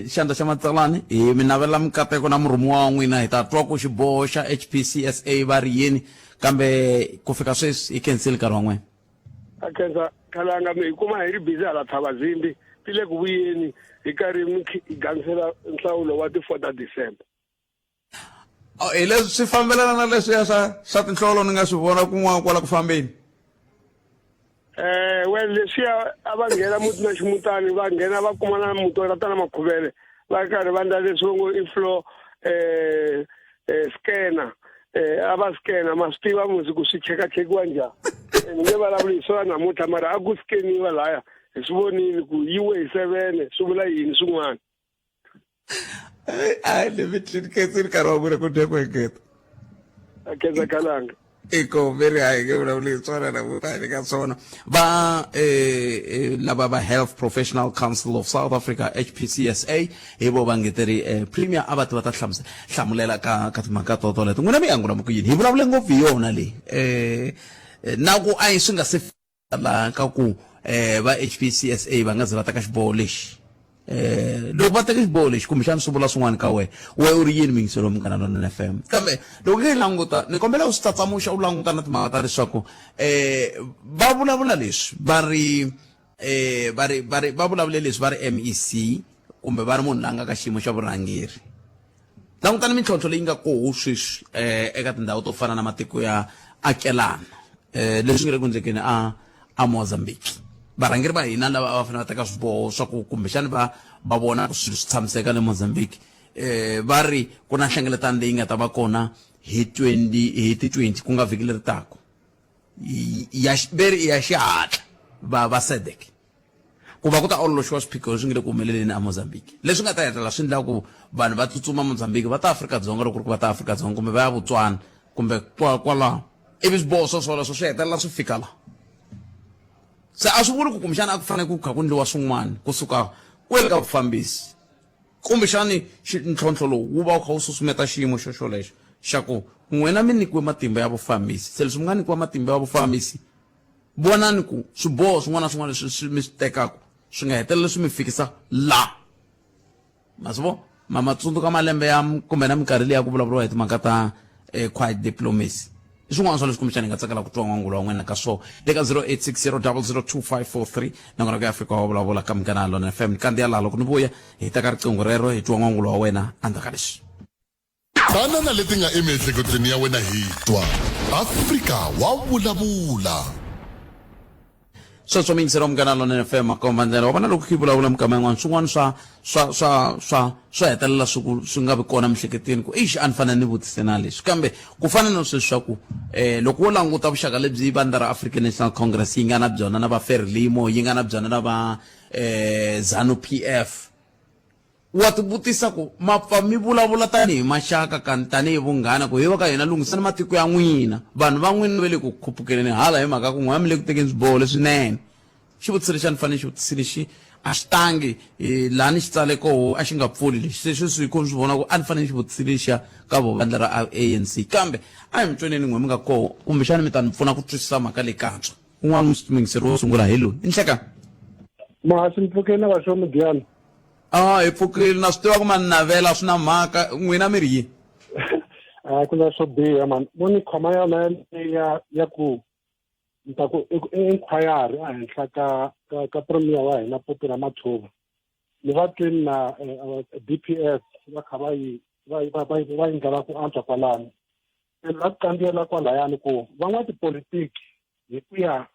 xandla xa matsalani hi mi navela mikateko na murhumiwa wa n'wina hi ta twa ku xiboho xa HPCSA va ri yini kambe ku fika sweswi hi khensile nkarhi wa n'wina. A khensa khalanga mi hi kuma hi ri busy hala Thabazimbi ti le ku vuyeni hi karhi mi hi gangisela nhlawulo wa ti 4 ta December. Oh, hi leswi swi fambelana na leswiya swa swa tinhlolo ni nga swi vona kun'wana kwala ku fambeni Well leswiya a va nghena muti na ximutani va nghena va kuma na muti wa tatana Makhuvele va karhi va ndla leswi va ngo i floor scanner a va scanner ma swi tiva musi ku swi chekachekiwa njhani ni nge vulavuli hi swona namuntlha mara a ku scaniwa laya hi swi vonile ku yi we hi sevene swi vula yini swin'wana. Hayi le mi khensini nkarhi wa n'wina ku dya ku engeta. Khensa kalanga. Iko veri hayi nge vulavuli hi swona na vulavuli ka swona. Va lava va Health Professional Council of South Africa, HPCSA, hi vo va ngeteri premier a va ti va ta hlamusela hlamulela ka ka timhaka to toleto. N'wina mi angula mi ku yini? Hi vulavule ngopfu hi yona leyi. Na ku a yi swi nga se laha ka ku va HPCSA va nga ze va teka xiboho lexi. Loko va teka xiboho lexi kumbexana swi vula swin'wana ka wena, we u ri yini muyingiseri wa Munghana Lonene FM? Kambe loko hi languta, ni kombela u swi tsatsamuxa u languta na timhaka ta leswaku va vulavula leswi va ri va ri va ri va vulavule leswi va ri MEC kumbe va ri munhu la nga ka xiyimo xa vurhangeri. Langutani mintlhontlho leyi nga koho sweswi eka tindhawu to fana na matiko ya akelana, leswi nga le ku endlekeni a a Mozambique. Varhangeri va hina lava a va fanele va teka swiboho swa ku kumbexani va va vona ku swilo swi tshamiseka le Mozambique, va ri ku na nhlengeletano leyi nga ta va kona hi 20 hi ti 20 ku nga vhiki leri taka ya ve ri i ya xihatla va va SADC. Ku va ku ta ololoxiwa swiphiqo leswi nga le ku humeleleni eMozambique, leswi nga ta hetelela swi endla ku vanhu va tsutsuma Mozambique va ta Afrika-Dzonga loko ku ri ku va ta Afrika-Dzonga kumbe va ya Botswana kumbe kwalaho, ivi swiboho swo swoleswo swi hetelela swi fika laha. Se a swi vuli ku kumbexana a ku fanele ku kha ku endliwa swin'wana kusuka kwele ka vufambisi, kumbexani ntlhontlho lowu wu va wu kha wu susumeta xiyimo xo xolexo xa ku n'wina mi nyikiwe matimba ya vufambisi, se leswi mi nga nyikiwa matimba ya vufambisi, Vonani ku swiboho swin'wana na swin'wana leswi swi mi swi tekaka swi nga hetelela swi mi fikisa la. Ma swi vona? Ma ma tsundzuka malembe ya kumbe na minkarhi leyi a ku vulavuriwa hi timhaka ta quiet diplomacy. I swin'wana swa leswi kumbexana hi nga tsakela ku twa n'wangulo wa n'wina ka swona le ka 0860002543 nakona ku ya Afrika wa vulavula ka Munghana Lonene FM. Ni kandziya laha loko ni vuya hi teka riqingho rero hi twa n'wangulo wa wena endzhaku ka leswi. Tana na leti nga emiehleketweni ya wena hi twa. Afrika wa vulavula. Sweswo miyingiseri wa Munghana Lonene FM makomba ndlela wa vona loko hi vulavula mikama yin'wana swin'wana swa swa swa swa swa hetelela swi ku swi nga vi kona miehleketweni ku ixi a ni fanele ni vutise na leswi kambe ku fana na sweswi swa ku eh loko wo languta vuxaka lebyi vandla ra African National Congress yi nga na byona na va Frelimo yi nga na byona na va eh ZANU PF Wa tivutisa ku, Ma pfa mi vulavula tanihi maxaka kani tanihi vunghana ku hi va ka hina lunghisani matiko ya n'wina. Vanhu va n'wina va le ku khupukeleni hala hi mhaka ku n'wina mi le ku tekeni swiboho leswinene. Xivutiso lexi a ni fanele ni xi vutisile xi a xi tangi laha ni xi tsale koho a xi nga pfuli lexi. Se sweswi hi ko ni swi vona ku a ni fanele ni xi vutisile lexiya ka vo vandla ra ANC. Kambe a hi mi tweneni n'we mi nga koho kumbexana mi ta ni pfuna ku twisisa mhaka leyi kantswa. Un'wana muyingiseri wo sungula hi loyi. I nhlekani. Muhaxi mi pfukile na vaxo Mugiyani. A hi pfukile na swi tiva ku ma ni navela swi na mhaka n'wina mi ri yini? A ku na swo biha mani mo ni khoma yona ya ya ku ni ta ku i inquiry ehenhla ka ka ka premier wa hina Puti Ramathuba ni va twini na DPS va kha va yi va va va va yi ndlela ku antswa kwalano and va kandziyela kwalayani ku van'watipolitiki hi ku ya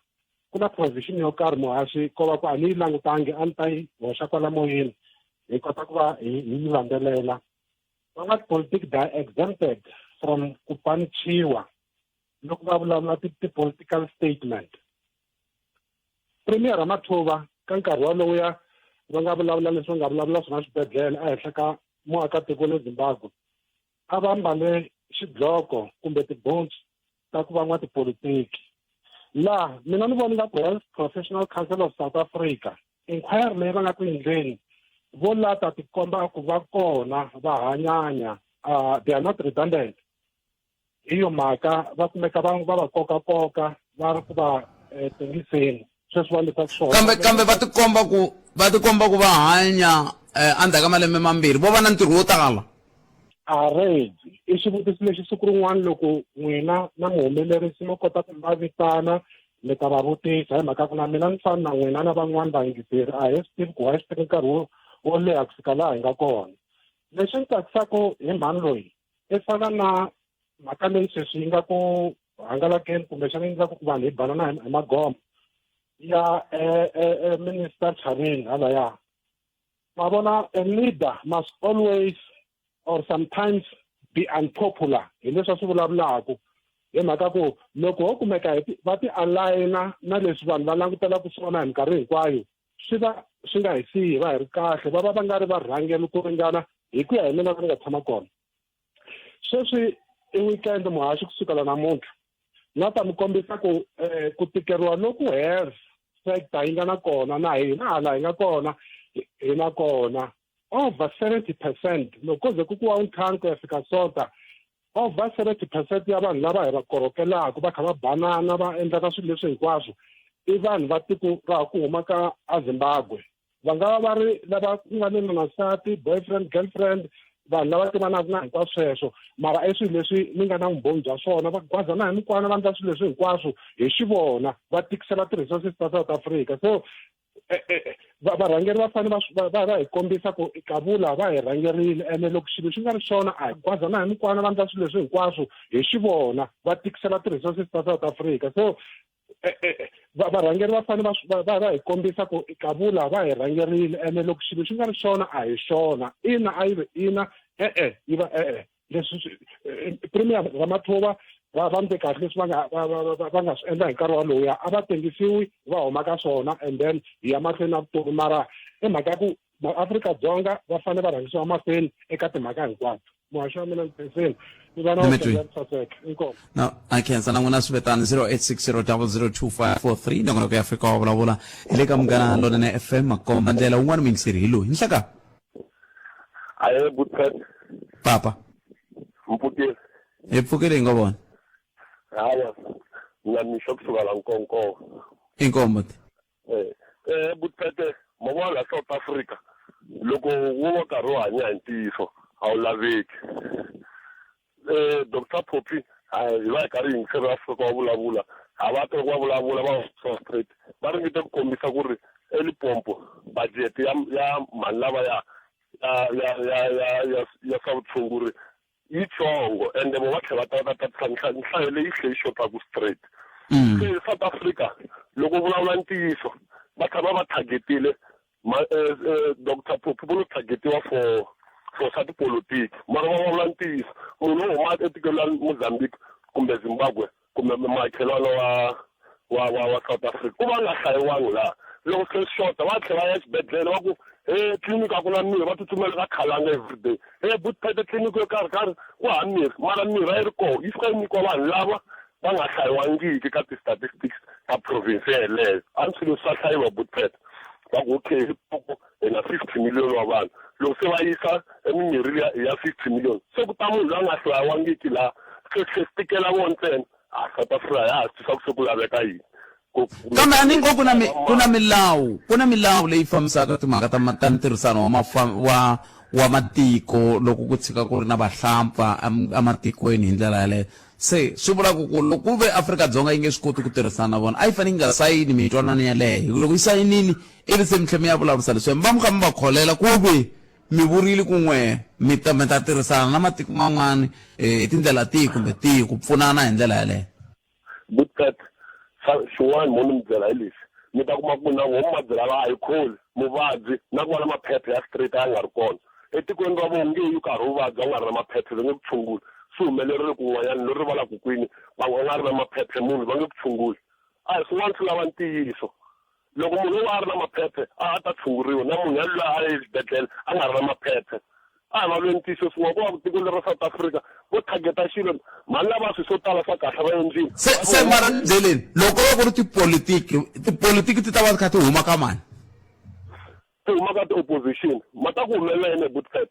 ku na provision yo karhi muhaxi ko va ku a ni yi langutangi a ni ta yi hoxa kwala moyeni hi kota ku va hi yi landzelela van'watipolitiki they are exempted from ku panichiwa loko va vulavula ti-political statement premier Ramathuba ka nkarhi walowu va nga vulavula leswi va nga vulavula swona xibedhlele ehenhla ka muakatiko le Zimbabwe a va mbale xidloko kumbe tiboots ta ku va n'watipolitiki laha mina ni vona nga ku Health Professional Council of South Africa inquiry leyi va nga ku endleni vo lata tikomba ku va kona va hanyanya they are not redundant hi yo mhaka va kumeka va va va kokakoka va ri ku va tengiseni sweswi va lwisaka swona kambe kambe va tikomba ku va tikomba ku va hanya endzhaku ka malembe mambirhi vo va na ntirho wo tala arrange i xivutiso lexi siku rin'wana loko n'wina na muhumelerisi mo kota ku va vitana mi ta va vutisa hi mhaka ku na mina ni fana na n'wina na van'wani vayingiseri a hi swi tivi ku why swi teka nkarhi wo wo leha ku fika laha hi nga kona lexi ni tsakisaka hi mhani loyi i fana na mhaka leyi sweswi yi nga ku hangalakeni kumbexana yi endlaka ku vanhu hi banana hi magoma ya minister Chaveni halaya ma vona a leader must always or sometimes be unpopular hi leswi a swi vulavulaka hi mhaka ku loko ho kumeka va ti aligna na leswi vanhu va langutelaka swona hi minkarhi hinkwayo swi va swi nga hi siyi va hi ri kahle va va va nga ri varhangeli ku ringana Hi ku ya hi mina ni nga tshama kona. Sweswi i weekend muhaxi kusukela namuntlha. Na ta mi kombisa ku ku tikeriwa loku health sector yi nga na kona na hina hala hi nga kona hi na kona. Over 70% loko ko ze ku ku wa ntlhanu ku ya fika Sonta, over 70% ya vanhu lava hi va korhokelaka va kha va banana va endlaka swilo leswi hinkwaswo i vanhu va tiko ra ku huma ka aZimbabwe. Va nga va va ri lava ku nga nuna na nsati, boyfriend, girlfriend, vanhu lava tivanaka na hinkwaswo sweswo, mara i swilo leswi ni nga na vumbhoni bya swona. Va gwazana hi mikwana va endla swilo leswi hinkwaswo hi xivona, va tikisela ti-resources ta South Africa. So varhangeri va fanele va hi kombisa ku kavula va hi rhangerile, ene loko xilo xi nga ri xona a hi gwazana hi mikwana va endla swilo leswi hinkwaswo hi xivona, va tikisela ti-resources ta South Africa. So varhangeri va fanele va hi kombisa ku kavula va hi rhangerile, ene loko xilo xi nga ri xona a hi xona. Ina a yi ve ina, e-e yi va e-e. Leswi Premier Ramathuba va ndle kahle leswi va nga swi endla hi nkarhi waloya, a va tengisiwi va huma ka swona, and then hi ya mahlweni na vutomi. Mara i mhaka ya ku maAfrika-Dzonga va fanele va rhangisiwa mahlweni eka timhaka hinkwato. Muhaxi wa mina Mpenseni, mi va na saseka. Inkomu. Na a khensa na n'wina swivetani 0860002543 nongonoko ya Afrika wa vulavula hi le ka Munghana Lonene FM makomba ndlela wun'wana muyingiseri hi loyi nhlaka. Aye Butkat. Papa. Mpfukile. Hi pfukile hi nga vona. Hawa. Na mixo kusuka la Nkonko. Inkomo te. Eh Butkat, ma vona la South Africa loko wo va karhi u hanya hi ntiyiso a wu laveki. Dr Poppy hi va hi karhi hi yingisela Afrika wa vulavula, ha va twa va vulavula va straight va ringete ku kombisa ku ri eLimpopo budget ya mhani lava ya ya ya ya ya ya swa vutshunguri yitsongo, ende vo va tlhela va ta va ta tatisa nhlayo leyi tlhe yi xotaku straight. Se South Africa loko vulavula ntiyiso va tshama va targetile Dr Poppy vo lo targetiwa for swa tipolotiki, mara va vulavula ntiyiso munhu wo huma etikweni la Mozambique kumbe Zimbabwe kumbe makhelwani wa South Africa ku va nga hlayiwangi laha. Loko se xota va tlhela va ya exibedhlele va ku he tliliniki a ku na mirhi, va tsutsumela ka Khalanga everyday, he Butphete tliliniki yo karhi karhi ku hava mirhi, mara mirhi a yi ri kona yi fika yi nyikiwa vanhu lava va nga hlayiwangiki ka ti-statistics ta province yeleyo. A ni swilo swa hlayiwa Butphete va ku okay hi na 50 million wa vanhu, loko se va yisa emimirhi liya ya 50 million se ku ta munhu loyi a nga hlayiwangiki laha se swi tikela vona ntsena. A South Africa ya ha swi tisa ku se ku laveka yini. Kambe a ni ngo ku na ku na milawu, ku na milawu leyi fambisaka timhaka ta ta ntirhisano wa wa wa matiko loko ku tshika ku ri na vahlampfa ematikweni hi ndlela yaleyo. Se swi vula ku ku loko ku ve Afrika-Dzonga yi nge swi koti ku tirhisana na vona, a yi fanele yi nga sayini mintwanano yaleyo. Loko yi sayinile ivi se mi tlhela mi ya vulavurisa leswiya, mi va mi kha mi va kholela ku ve mi vurile ku n'we mi ta mi ta tirhisana na matiko man'wana hi tindlela tihi kumbe tihi ku pfunana hi ndlela yaleyo. Butkat, xin'wana mo ni mi byela hi lexi, mi ta kuma ku na voho mavabyi lava a yi kholi muvabyi na ku va na maphepha ya straight a ya nga ri kona etikweni ra vona, nge yi karhi u vabya u nga ri na maphepha va nge ku tshunguli. Swi humelerile kun'wanyana no rivala ku kwini, va nga ri na maphepha munhu va nge ku tshunguli. A hi swin'wana swi lava ntiyiso. Loko munhu wo va a ri na maphephe a a ta tshunguriwa, na munhu yaloye a ye exibedhlele a nga ri na maphephe a hi valweni ntiyiso swin'wana. Ko va ku tiko leri ra South Africa vo targeta xilo mhani lava swi swo tala swa kahle va endlile. Se se mara ni byeleni, loko va ku ri tipolitiki, tipolitiki ti ta va ti kha ti huma ka mani? Ti huma ka ti-opposition. Ma ta ku humelela yini Butkat?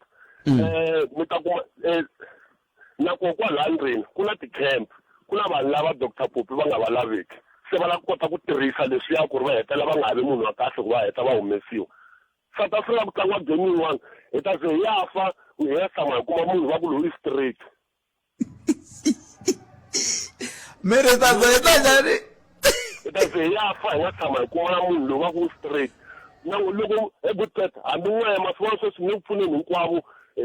Mi ta kuma na koho kwalaya ndzeni ku na ti-camp, ku na vanhu lava Doctor Poppy va nga va laveki, se va lava ku kota ku tirhisa leswiya ku ri va hetelela va nga ha vi munhu wa kahle ku va heta va humesiwa. South Africa ku tlangiwa game yin'wana hi ta ze hi ya fa hi ya tshama hi kuma munhu va ku loyi i straight. Mi ri ta ze hi ta njhani? Hi ta ze hi ya fa hi nga tshama hi kuma na munhu loyi va ku straight. Na loko he Butkat hambi n'we masiku sweswi ni ku pfuneni hinkwavo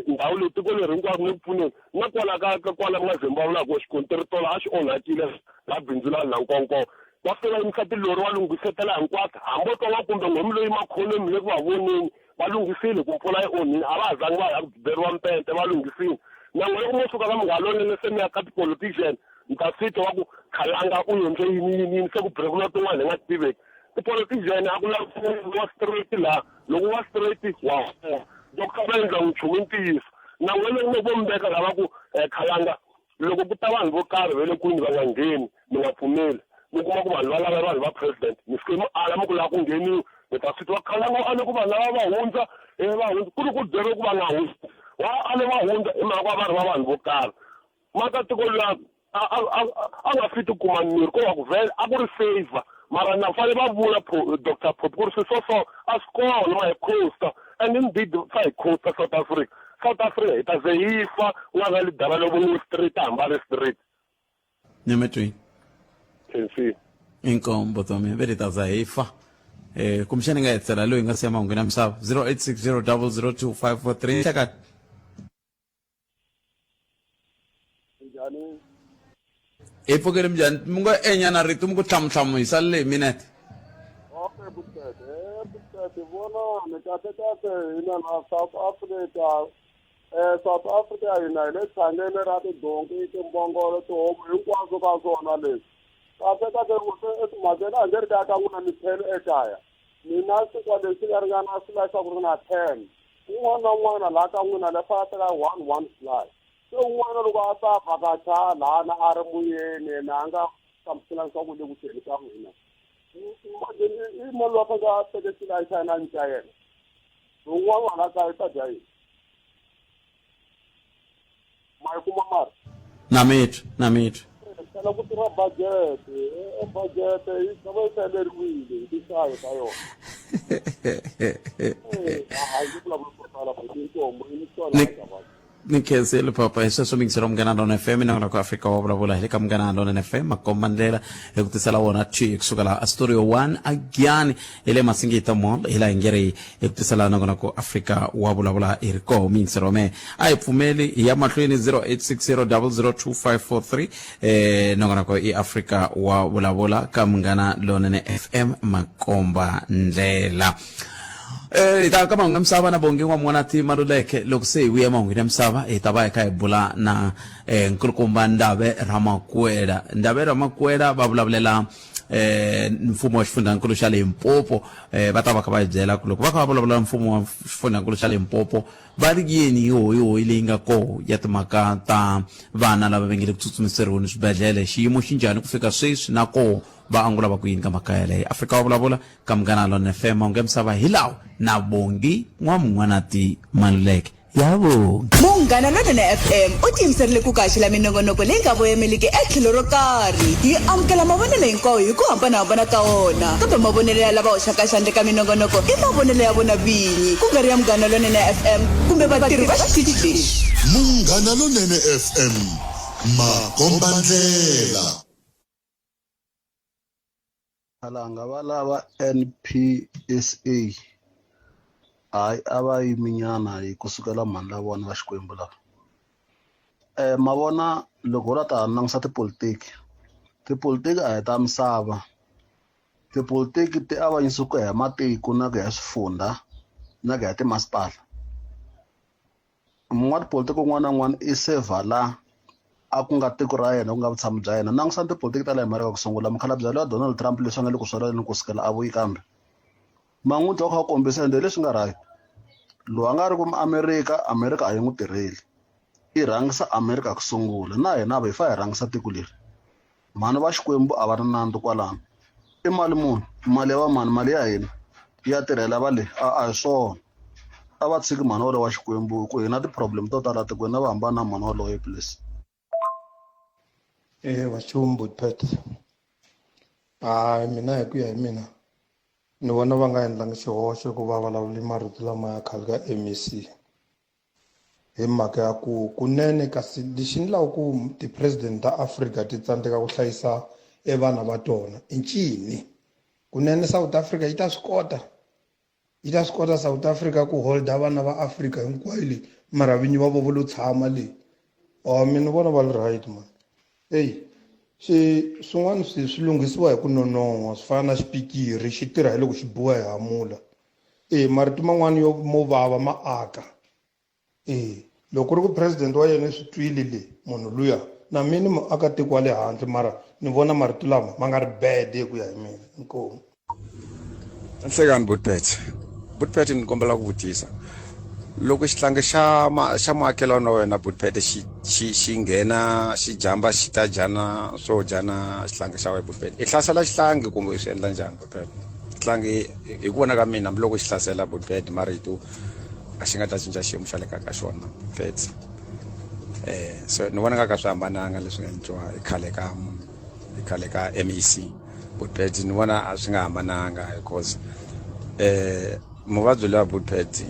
ndhawu leyi tiko leri hinkwaro ni ku pfuneni na kwala ka kwala mi nga ze mi vulavulaka xikontiri tolo a xi onhakile la bindzu la la Nkonko va fika va yimisa tilori va lunghisetela hinkwako hambi o twa kumbe n'homi loyi makhonweni mi le ku va voneni va lunghisile ku mpfula yi onhile a va ha zangi va ya ku beriwa mpente va lunghisile na n'we loko mo suka ka munghana lonene se mi ya ka ti-politician mi ta swi twa va ku Khalanga u endle yini yini yini se ku brekiwa tin'wana hi nga ti tiveki ti-politician a ku lavi wa straight laha loko wa straight wa huma. Doctor va endla nchumu i ntiyiso na n'wina loko vo mi veka lava ku khalanga loko ku ta vanhu vo karhi va le kwini va nga ngheni mi nga pfumeli mi kuma ku vanhu valava vanhu va president mi fike mi ala mi ku lava ku ngheniwa mi ta swi twa khalanga u ale ku vanhu lava va hundza va hundza ku ri ku byeriwe ku va nga hundzi wa ale va hundza hi mhaka va ri va vanhu vo karhi maka tiko luya a a a a nga fiti kuma mirhi ko va ku vhele a ku ri favor mara na fanele va vula Dr Phophi ku ri swi swo so a swi kona ma hi coaster and indeed swa hi coaster South Africa South Africa hi ta ze hi fa n'wana lidara lovo n'wi street hambali street nyametweni khensi inkombo tomi ve ri ta za hi fa eh kumbexana nga hetisela loyi nga siya mahungu na misava 0860 002 543 hlekani Njhani? Hi pfukile minjhani? Mi ngo enyana rito mi ku hlamuhlamu hi salele hi minete. Okay, Butete. Eh, Butete, vonani kahle kahle hina la South Africa eh South Africa hina hi le tshangeni ra tidonki timbongolo tihomu hinkwaswo ka swona leswi kahle kahle loko se etimhakeni a hi nge ri kaya ka n'wina mi 10 ekaya mina xinkwa lexi nga ringana swilayi swa ku ringana 10 Un'wana na un'wana laha ka n'wina la fanele a teka one one slice. Se un'wana loko a ta vhakacha lahana a ri muyeni yena a nga hlamuselanga swa ku le ku teni ka n'wina. Imagine i mani loyi a fanele a teke xilayi xa yena a nyika yena. Lowun'wana hala kaya u ta dya yini? Ma yi kuma mara? Na mi twa, na mi twa. Tala ku tirha budget, e budget yi tshama yi hlaleriwile hi tinhlayo ta yona. A yi vulavuli swo tala but inkomu i mitsona Ni- ni khensile papa hi sweswo mingiselo munghana lona fm na ku afrika wa vulavula hi le ka munghana lona fm makomba ndlela hi ku tisela wona thwi kusuka laha a studio 1 agyani hi le masingita mall hi laha hi nge ri hi ku tisela nakona ku afrika wa vulavula hi ri koho miyingiselo wa mehe a hi pfumeli hi ya mahlweni 0860002543 eh nongonoko i afrika wa vulavula ka munghana lonene fm makomba ndlela Eh, hi ta ka mahungu ya misava na bongi n'wan'wanati maluleke loko se hi vuya mahungwini ya misava hi ta va hi kha hi bula na eh, nkulukumba ndave ramakwela ndave ramakwela va vulavulela eh mfumo wa xifundzankulu xa Limpopo eh va ta va kha va hi byela ku loko va kha va vulavula mfumo wa xifundzankulu xa Limpopo va ri yini hi hoyihoyi leyi nga koho ya timhaka ta vana lava va nge le ku tsutsumiseriweni swibedhlele xiyimo xi njhani ku fika sweswi na koho va angula va ku yini ka mhaka yaleyo Afrika wa vulavula ka Munghana Lonene FM mahungu ya misava hi lawa na Bongi N'wamun'wanati Maluleke Ya vona. Munghana Lonene FM u tiyimiserile ku ku haxela minongonoko leyi nga voyemeliki etlhelo ro karhi. Yi amukela mavonelo hinkwawo hi ku hambana-hambana ka wona, kambe mavonelo ya lava hoxaka xandla eka minongonoko i mavonelo ya vona vinyi, ku nga ri ya Munghana Lonene FM kumbe vatirhi va xitichi lexi. Munghana Lonene FM, makombandlela. Valanga va lava N_P_S_A hayi a va yimi nyana hi kusukela mhani la vona va Xikwembu lava ma vona loko ho la ta langusa tipolotiki tipolotiki a hi ta misava tipolotiki ti avanyisa ku ya hi matiko na ku ya hi swifundha na ku ya hi timasipala. N'watipolitiki un'wana na un'wana i sevha la a ku nga tiko ra yena ku nga vutshamo bya yena langusani tipolotiki ta le Amerika ku sungula mukhalabye lowa Donald Trump leswi a nga le ku soleni ku sukela a vuyi kambe ma n'wi twa kha kombisa ende leswi nga right loyi a nga ri ku Amerika Amerika a yi n'wi tirheli i rhangisa Amerika ku sungula na hina hi fa hi rhangisa tiko leri Mhani va Xikwembu a va ri nandzu kwalano. I mali muni? Mali ya va mani? Mali ya hina ya tirhela va le? A a hi swona. A va tshiki mhani waloye wa Xikwembu hi ku hi na ti-problem to tala tikweni a va hambani na mhani waloye please. Ewa Chumbu Pat hayi mina hi ku ya hi mina ni vona va nga endlangi xihoxo ku va vulavule marito lama ya khale ka M_E_C hi mhaka ya ku kunene kasi lexi ni lava ku ti-president ta Afrika ti tsandzeka ku hlayisa e vana va tona i ncini kunene South Africa yi ta swi kota yi ta swi kota South Africa ku holda vana va Afrika hinkwayo leyi mara vinyi va vo vo lo tshama leyi o mina ni vona va ri right man eyi swi swin'wana swi swi lunghisiwa hi ku nonoha swi fana na xipikiri xi tirha hi loko xi biwa hi hamula E marito man'wana yo mo vava ma aka. E loko ku ri ku president wa yena i swi twile le munhu luya na mina ni muakatiko wa le handle mara ni vona marito lama ma nga ri bad hi ku ya hi mina. Inkomu. Nhlekani Butpet. Butpet ni kombela ku vutisa. Loko xihlangi xa ma xa muakelani wa wena Butpete xi xi xi nghena xi jamba xi ta dya na swo dya na xihlangi xa wena Butpete i hlasela xihlangi kumbe i swi endla njhani Butpete xihlangi hi ku vona ka mina hambiloko xi hlasela Butpete marito a xi nga ta cinca xiyimo xa le kaya ka xona Butpete eh so ni vona nga ka swi hambananga leswi nga endliwa i khale ka i khale ka MEC Butpete ni vona a swi nga hambananga because eh muvabyi luya Butpet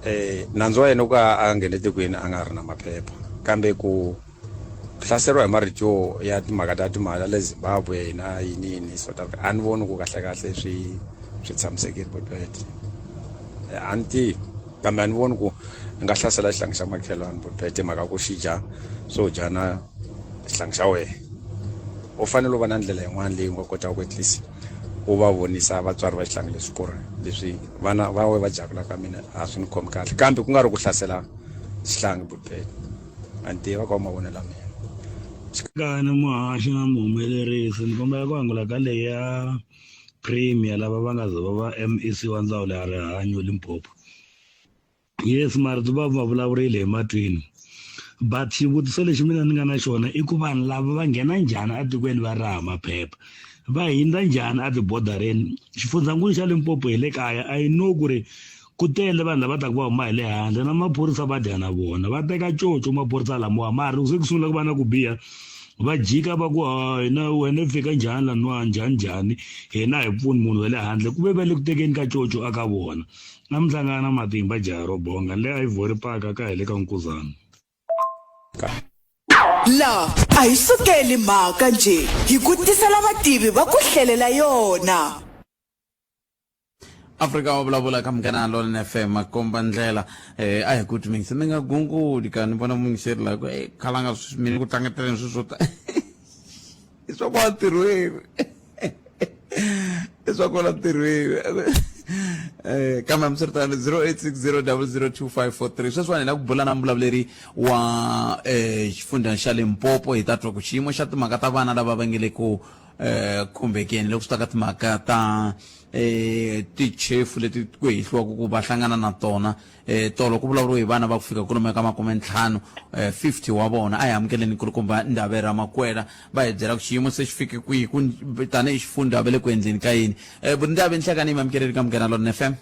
eh nandzu wa yena ku a nghene tikweni a nga ri na maphepha kambe ku hlaseriwa hi marito yo ya timhaka ta timali le Zimbabwe na yini yini South Africa a ni voni ku kahle kahle swi swi tshamisekile Butpet a ni tivi kambe a ni voni ku ni nga hlasela xihlangi xa makhelwani Butpet hi mhaka ku xi dya swo dya na xihlangi xa wena u fanele u va na ndlela yin'wana leyi u nga kotaka ku at least u va vonisa vatswari va xihlangi leswi ku ri leswi vana va we va dyaka la ka mina a swi ni khomi kahle kambe ku nga ri ku hlasela xihlangi butpet a ni tiva ka mavonelo ya mina. Xikani muhaxi na muhumelerisi ni kombela ku angula ka leyi ya premier lava va nga ze va va MEC wa ndzawulo ya rihanyo Limpopo. Yes marito va va vulavurile hi matwini but xivutiso lexi mina ni nga na xona i ku vanhu lava va nghena njhani etikweni va ri hava maphepha va hindza njhani etibodareni xifundzankulu xa Limpopo hi le kaya I know ku ri ku tele vanhu lava taka va huma hi le handle na maphorisa va dya na vona va teka coco maphorisa lamawa mara loko se ku sungula ku va na ku biha va jika va ku hina wena u fika njhani laniwa njhani njhani hina hi pfuni munhu wa le handle ku ve va le ku tekeni ka coco aka vona Namuntlha nga na matimba jaha ro bonga le Ivory Park ka hi le ka Nkuzana. La a hi sukeli mhaka njhe hi ku tisela vativi va ku hlelela yona. Afrika wa vulavula ka Munghana Lonene FM makomba ndlela eh a hi ku timingisa mi nga gunguli ka ni vona muyingiseri la ku eh khalanga sweswi mina ku tlangeteleni swilo swo ta i swa kwala ntirhweni i swa kwala ntirhweni eh kambe hambiswiritano 0860002543 sweswiwani hi la ku bula na muvulavuleri wa eh xifundza xa Limpopo hi ta twa ku xiyimo xa timhaka ta vana lava va nge le ku eh khumbekeni loko swi ta ka timhaka ta eh tichefu leti ku hehliwaka ku va hlangana na tona eh tolo ku vulavuriwe hi vana va ku fika kwalomuya ka makumentlhanu eh 50 wa vona a hi amukeleni nkulukumba Ndavera Makwela va hi byela ku xiyimo se xi fike kwihi ku tanihi xifundza va le ku endleni ka yini eh Ndave nhlekani yi amukeleni ka Munghana Lonene FM.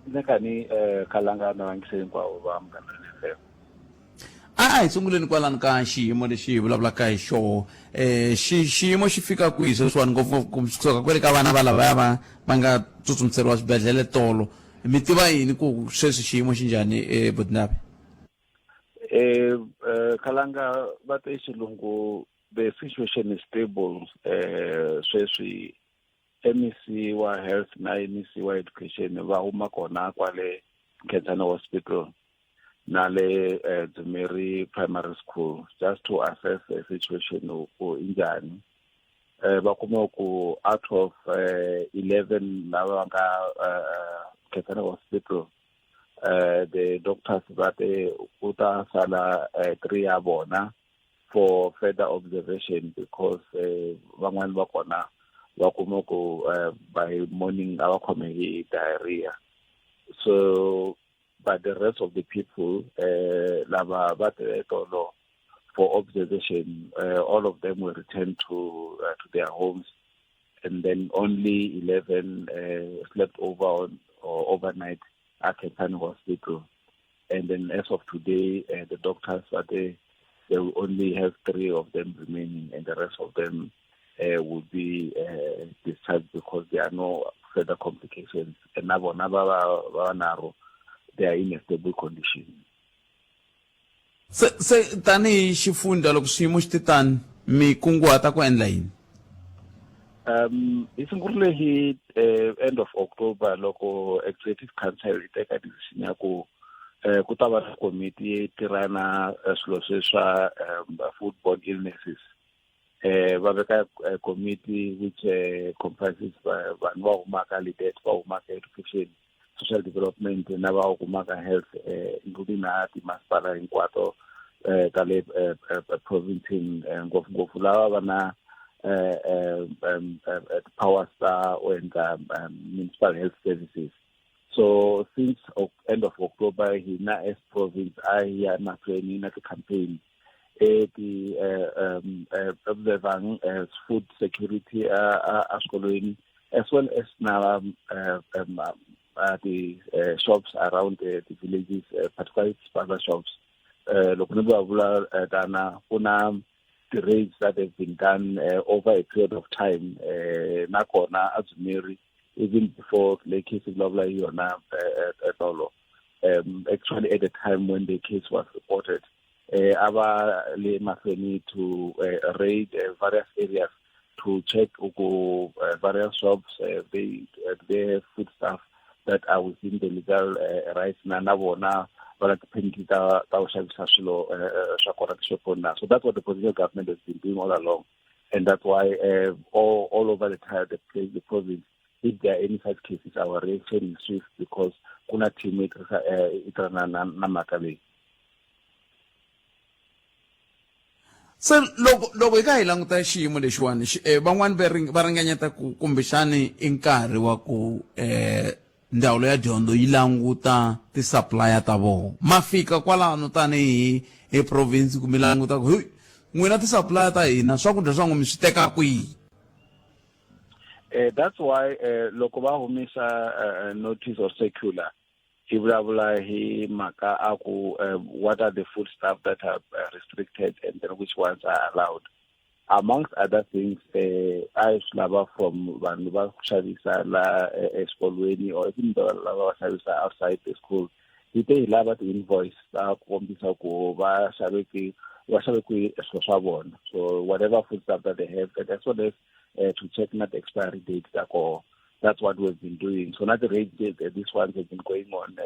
Nhlekani eh Khalanga na vayingiseri hinkwavo va Munghana Lonene FM. A a hi sunguleni kwalano ka xiyimo lexi hi vulavulaka hi xoho eh xi xiyimo xi fika kwihi sweswiwani ngopfungopfu kusuka kwele ka vana va lavaya va va nga tsutsumiseriwa swibedhlele tolo mi tiva yini ku sweswi xiyimo xi njhani eBudnabi? Eh, eh Khalanga va te xilungu the situation is stable eh sweswi MEC wa health na MEC wa education va huma kona kwale Nkhensani Hospital na le eh, Dzumeri Primary School just to assess the situation ku i njhani eh va kuma ku out of eh, 11 lava va nga eh, Nkhensani Hospital eh the doctors va te ku ta sala eh, three ya vona for further observation because eh, van'wani va kona va kuma ku eh, by morning a va khome hi diarrhea so but the rest of the people eh, lava va tele tolo for observation uh, all of them were returned to uh, to their homes and then only 11 uh, slept over on, or overnight at Khensani Hospital and then as of today uh, the doctors are there they will only have three of them remaining and the rest of them uh, will be uh, discharged because there are no further complications and na vona va va va naro they are in a stable condition se se tanihi xifundza loko xiyimo xi te tani mi kunguhata ku endla yini um hi sungurile hi end of October loko executive council yi teka decision ya ku eh ku ta va na komiti yi tirha na swilo sweswa foodborne illnesses eh va veka committee which comprises vanhu va humaka leaders va humaka education social development na va humaka health eh including na timasipala hinkwato eh ta le provinceni ngopfungopfu lava va na eh powers ta u endla municipal health services so since end of October why hina as province a hi ya mahlweni na ti-campaign eti observang food security a swikolweni as well as na the shops around the villages, particularly spaza shops. Loko ni vulavula tana ku na ti-raids that have been done over a period of time, nakona a Dzumeri even before le case vulavula hi yona tolo. Actually, at the time when the case was reported, a va le mahlweni to raid various areas to check uku various shops, they have food stuff that are within the legal rights na vona va na ti-permit ta ku xavisa swilo swa kona tixoponi na. So that's what the provincial government has been doing all along, and that's why all over the time the place the province, if there are any such cases, our reaction is swift because ku na team yi tirhisa yi tirhana na mhaka leyi. Se loko hi kha hi languta xiyimo lexiwani, van'wani va ringanyeta ku kumbexani i nkarhi wa ku ndzawulo ya dyondzo yi languta ti-supplier ta vona. Ma fika kwalano tanihi hi province ku mi languta ku hey, n'wina ti-supplier ta hina, swakudya swa n'wina mi swi teka kwihi? That's why loko va humesa notice or circular hi vulavula hi mhaka a ku what are the food stuff that are restricted and then which ones are allowed, amongst other things. A hi swi lava from vanhu va ku xavisa la exikolweni or even lava va xavisa outside the school, hi te hi lava ti-invoice ta ku kombisa ku va xave kwihi, va xave kwihi swilo swa vona, so whatever food stuff that they have, and as well as to check na the expiry date ta koho. That's what we've been doing. So not the rate, these ones have been going on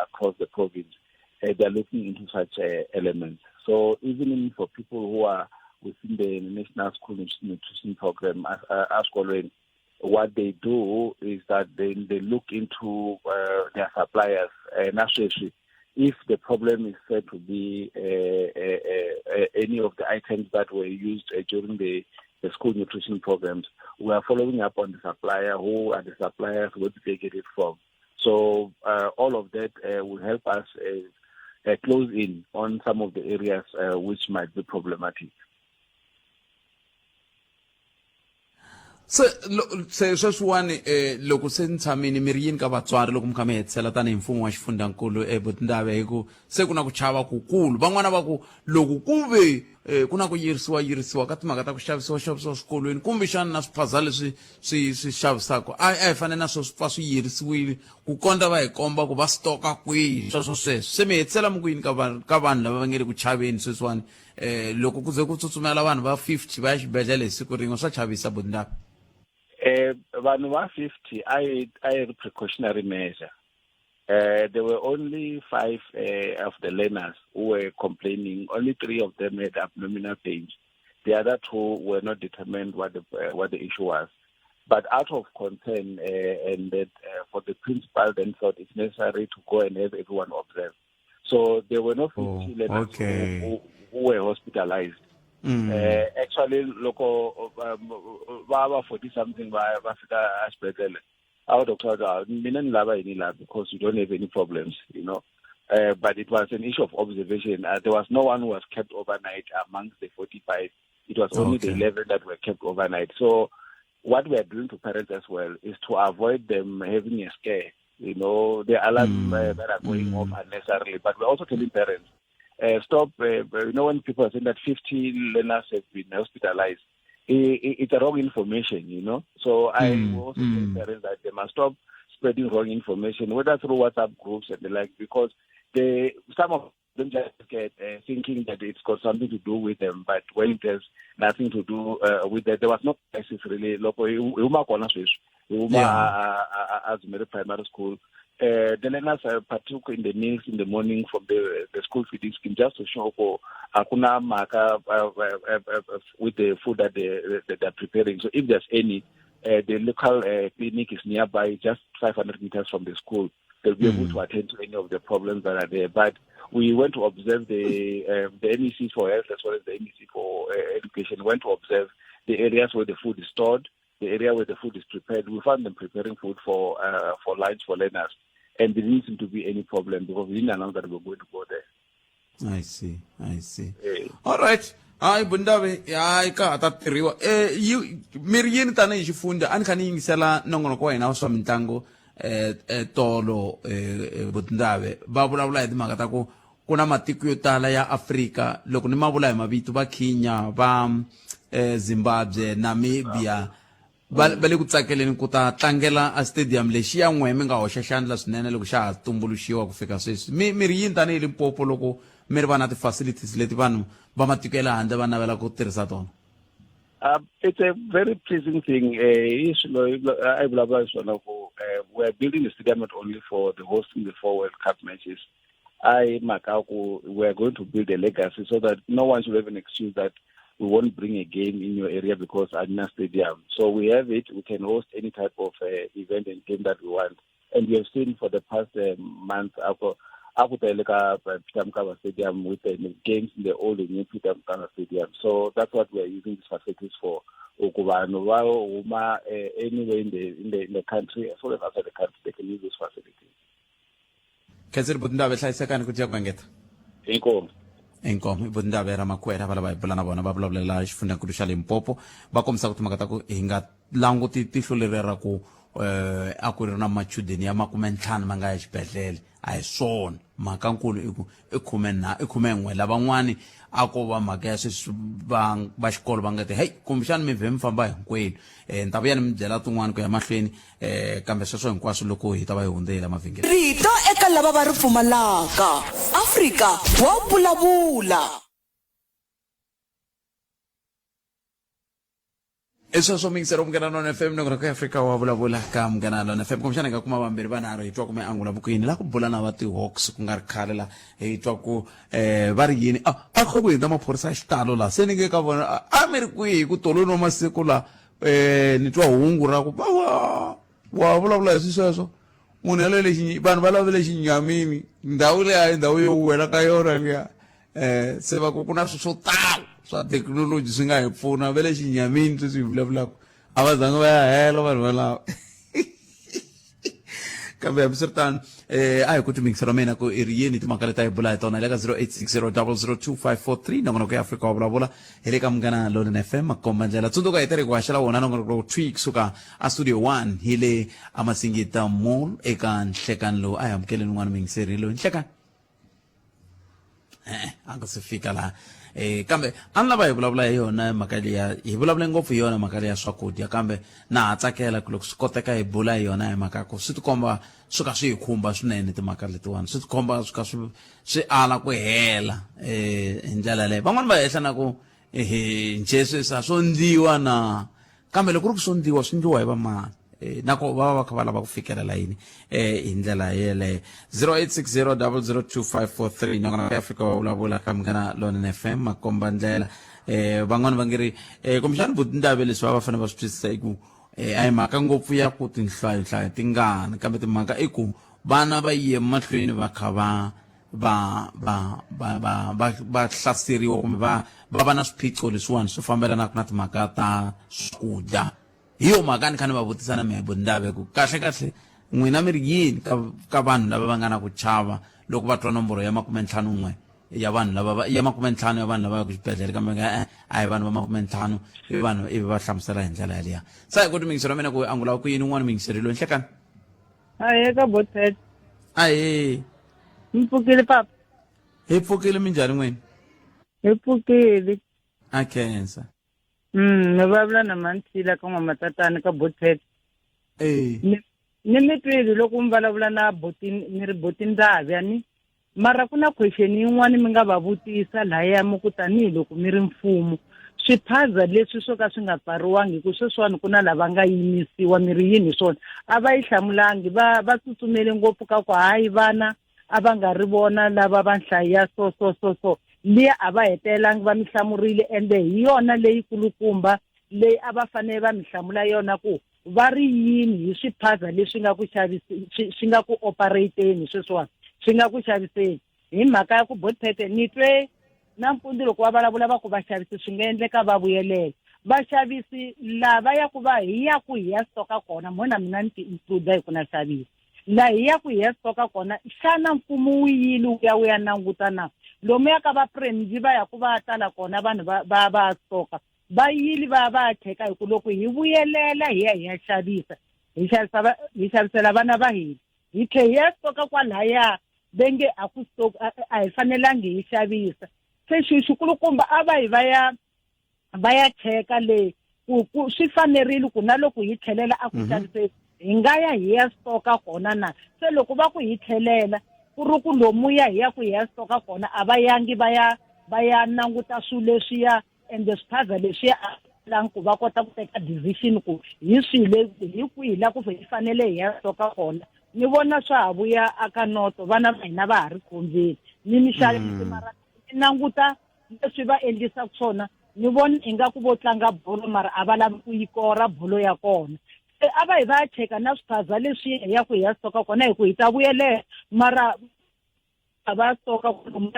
across the province. They're looking into such elements. So even for people who are within the National School Nutrition Program, esikolweni, what they do is that they look into their suppliers. Na sweswi, if the problem is said to be any of the items that were used during the school nutrition programs, we are following up on the supplier, who are the suppliers, where did they get it from. So all of that will help us close in on some of the areas which might be problematic. Se sweswiwani, loko se ni tshamini mi ri yini ka vatswari loko mi kha mi hetisela tanihi mfumo wa xifundzankulu ebutindave, hi ku se ku na ku chava kukulu, van'wana va ku loko ku ve ku na ku yirisiwa ka timhaka ta ku xavisiwa swikolweni, kumbexana na swiphaza leswi swi xavisaka, a hi fanele na swo swi pfa swi yirisiwile ku kondza va hi komba ku va stoka kwihi sweswo. Sweswo se mi hetisela mi ku yini ka vanhu lava va nge le ku chaveni sweswiwani, loko ku ze ku tsutsumela vanhu va 50 va ya xibedhlele hi siku rin'we, swa chavisa, bundaba? Vanhu va 50 a yi ri precautionary measure. There were only five of the learners who were complaining. Only three of them had abdominal pains. The other two were not determined what the issue was. But out of concern, and that for the principal then thought it's necessary to go and have everyone observed. So there were no 50 learners who were hospitalized. Actually, loko va 40 something va fika exibedhlele, our doctor, mina ni lava yini la, because you don't have any problems. But it was an issue of observation. There was no one who was kept overnight amongst the 45. It was only the 11 that were kept overnight. So what we are doing to parents as well is to avoid them having a scare. The alarm that are going off unnecessarily. But we're also telling parents, stop. When people are saying that 50 learners have been hospitalized, it's a wrong information. So I will also tell parents that they must stop spreading wrong information, whether through WhatsApp groups and the like, because they some of them just get thinking that it's got something to do with them, but when it has nothing to do with that, there was no crisis really. Loko hi huma kona sweswi, hi huma a Dzumeri Primary School. The learners partook in the meals in the morning from the school feeding scheme, just to show ku hakuna mhaka with the food that they're preparing. So if there's any, the local clinic is nearby, just 500 meters from the school. They'll be able to attend to any of the problems that are there. But we went to observe the MEC for health as well as the MEC for education. Went to observe the areas where the food is stored, the area where the food is prepared. We found them preparing food for lunch for learners. And there didn't seem to be any problem because we didn't announce that we were going to go there. I see, I see. Eh. All right. Hayi Bundavi, hayi ka ha ta tirhiwa. Eh yi mi ri yini tanihi xifundza a ni kha ni yingisela nongonoko wa hina wa swa mitlangu eh, eh tolo eh, eh Bundave va vulavula hi timhaka ta ku ku na matiko yo tala ya Afrika loko ni ma vula hi mavito va Kenya va eh, Zimbabwe Namibia va va le ku tsakeleni ku ta tlangela a stadium lexiya n'we mi nga hoxa xandla swinene loko xa ha tumbuluxiwa ku fika sweswi mi mi ri yini tanihi Limpopo loko mi ri va na ti-facilities leti vanhu va matiko ya le handle va navela ku tirhisa tona It's a very pleasing thing. Eh, swilo a hi vulavula hi swona ku eh, we are building the stadium not only for the hosting the four World Cup matches. I mhaka ku we are going to build a legacy so that no one should have an excuse that we won't bring a game in your area because Adina Stadium. So we have it. We can host any type of event and game that we want. And we have seen for the past month, aku aku tele ka Peter Mokaba Stadium with the games in the old and new Peter Mokaba Stadium. So that's what we are using these facilities for. Ku vanhu va huma anywhere in the country as well as outside the country, they can use these facilities. Khenseni Butindave hlayisekani ku dya ku engeta. Inkomu. Inkomu i Butindave Ramakwera va lava hi bula na vona va vulavulela xifundzhankulu xa Limpopo va kombisa ku timhaka ta ku hi nga languti tihlo leriya ra ku eh a ku ri na machudeni ya makumentlhanu ma nga ya xibedhlele a hi swona mhaka nkulu i ku i khume na i khumen'we lavan'wani a ko va mhaka ya sweswi va va xikolo va nga te heyi kumbexani mi vhe mi famba hinkwenu um ni ta vuya ni mi byela tin'wani ku ya mahlweni um kambe sweswo hinkwaswo loko hi ta va hi hundze hi la mavhengeleni Rito eka lava va ri pfumalaka. Afrika wa vulavula. I sweswo muyingiseri wa Munghana Lona FM nongonoko ya Afrika wa vulavula ka Munghana Lona FM kumbexana hi nga kuma vambirhi vanharhu hi twa ku mi angula vukuyini la ku bula na va ti-hawks ku nga ri khale la hi twa ku um va ri yini a a kha ku hundza maphorisa ya xitalo la se ni nge ka vona a a mi ri kwihi ku tolweni wa masiku la um ni twa hungu ra ku va wa vulavula hi swi sweswo munhu yaloye lexi vanhu va lave lexi nyamini ndhawu leyi a ndhawu yo wela ka yona liya eh se va ku ku na swilo swo tala swa thekinoloji swi nga hi pfuna va le xinyamini sweswi hi vulavulaka a va zanga va ya hela vanhu valava kambe hambiswiritano eh a hi ku timikiselo mina ku i ri yini timhaka leti a hi bula hi tona hi le ka 0860002543 nongonoko ya afrika wa vulavula hi le ka munghana lonene fm makomba ndlela tsundzuka hi tirhi ku haxela wona nongonoko lowu thwi kusuka a studio 1 hi le amasingita mall eka nhlekani lowu a hi amukeleni un'wana muyingiseri loyi nhlekani e-e a nga se fika laha eh kambe a ni lava hi vulavula hi yona mhaka liya hi vulavule ngopfu hi yona mhaka liya swakudya kambe na ha tsakela ku loko swi koteka hi bula hi yona hi mhaka ku swi tikomba swi ka swi hi khumba swinene timhaka letiwani swi tikomba swi ka swi swi ala ku hela eh hi ndlela leyo van'wani va hehla na ku ehe njhe sweswi a swo ndliwa na kambe loko ku ri ku swo ndliwa swi ndliwa hi vamani eh, na ko va va va kha va lava ku fikelela yini eh, hi ndlela yeleyo 0860002543 nakona afrika wa vulavula ka munghana lonene fm makomba ndlela eh, van'wani va nge ri eh, kumbexani vutindave leswi va va fanele va swi twisisa i ku eh, a hi mhaka ngopfu ya ku tinhlayohlayo tingani kambe timhaka i ku vana va ye mahlweni va kha va va va va va va va hlaseriwa kumbe va va va na swiphiqo leswiwani swi fambelanaka na timhaka ta swakudya hi yo mhaka ni kha ni va vutisa na mehe bundave ku kahle kahle n'wina mi ri yini ka ka vanhu lava va nga na ku chava loko va twa nomboro ya makumentlhanu n'we ya vanhu lava va ya makumentlhanu ya vanhu lava yaka xibedhlele kambe nga e a hi vanhu va makumentlhanu i vanhu ivi va hlamusela hi ndlela yaliya sa hi ku timiyingiselo ya mina ku angula ku yini un'wana muyingiseri loyi nhlekani Ahee ka Botpet. Ahee. Mi pfukile papa? Hi pfukile minjhani n'wini? Hi pfukile. A khensa. Ni vulavula na Mantshila ka N'wamatatani ka Botpet. Eh. Ni mi twile loko mi vulavula na buti ni ri buti Ndavya ni Mara ku na question yin'wana mi nga va vutisa lahaya mi ku tanihiloko mi ri mfumo swiphaza leswi swo ka swi nga pfariwangi hi ku sweswiwani ku na lava nga yimisiwa mi ri yini hi swona a va yi hlamulangi va va tsutsumele ngopfu ka ku hayi vana a va nga ri vona lava va nhlayo ya so so so so liya a va hetelangi va mi hlamurile ende hi yona leyi kulukumba leyi a va fanele va mi hlamula yona ku va ri yini hi swiphaza leswi nga ku xavisi swi nga ku operateni sweswiwani swi nga ku xaviseni hi mhaka ya ku botpete ni twe nampundzu loko va vulavula va ku vaxavisi swi nga endleka va vuyelela vaxavisi lava ya ku va hi ya ku hi ya stoka kona mo na mina ni ti include hi ku na xavisa Laha hi yaku hi ya stoka kona, xana mfumo wu yile wu ya wu ya languta na? Lomuya ka va Premji va yaku va ya tala kona vanhu va va va stoka, va yile va ya va ya cheka hi ku loko hi vuyelela hi ya hi ya xavisa, hi xavisa va hi xavisela vana va hina. Hi tlhe hi ya stoka kwalaya ve nge a ku stoki, a a hi fanelangi hi xavisa. Se xilo xikulukumba a va yi va ya va ya cheka le ku ku swi fanerile ku na loko hi tlhelela a ku mhm. xaviseni hi nga ya hi ya stoka kona na se loko va ku hi tlhelela ku ri ku lomuya hi ya ku hi ya stoka kona a va yangi va ya va ya languta swilo leswiya ende swiphaza leswiya a langi ku va kota ku teka decision ku hi swihi hi kwihi la ku hi fanele hi ya stoka kona ni vona swa ha vuya aka noto vana va hina va ha ri khombyeni ni mixavisi mm. mara ni languta leswi va endlisaka swona ni vona ingaku vo tlanga bolo mara a va lavi ku yi kora bolo ya kona se a va hi va ya cheka na swiphaza leswi hi ya ku hi ya stoka kona hi ku hi ta vuyelela mara a va stoka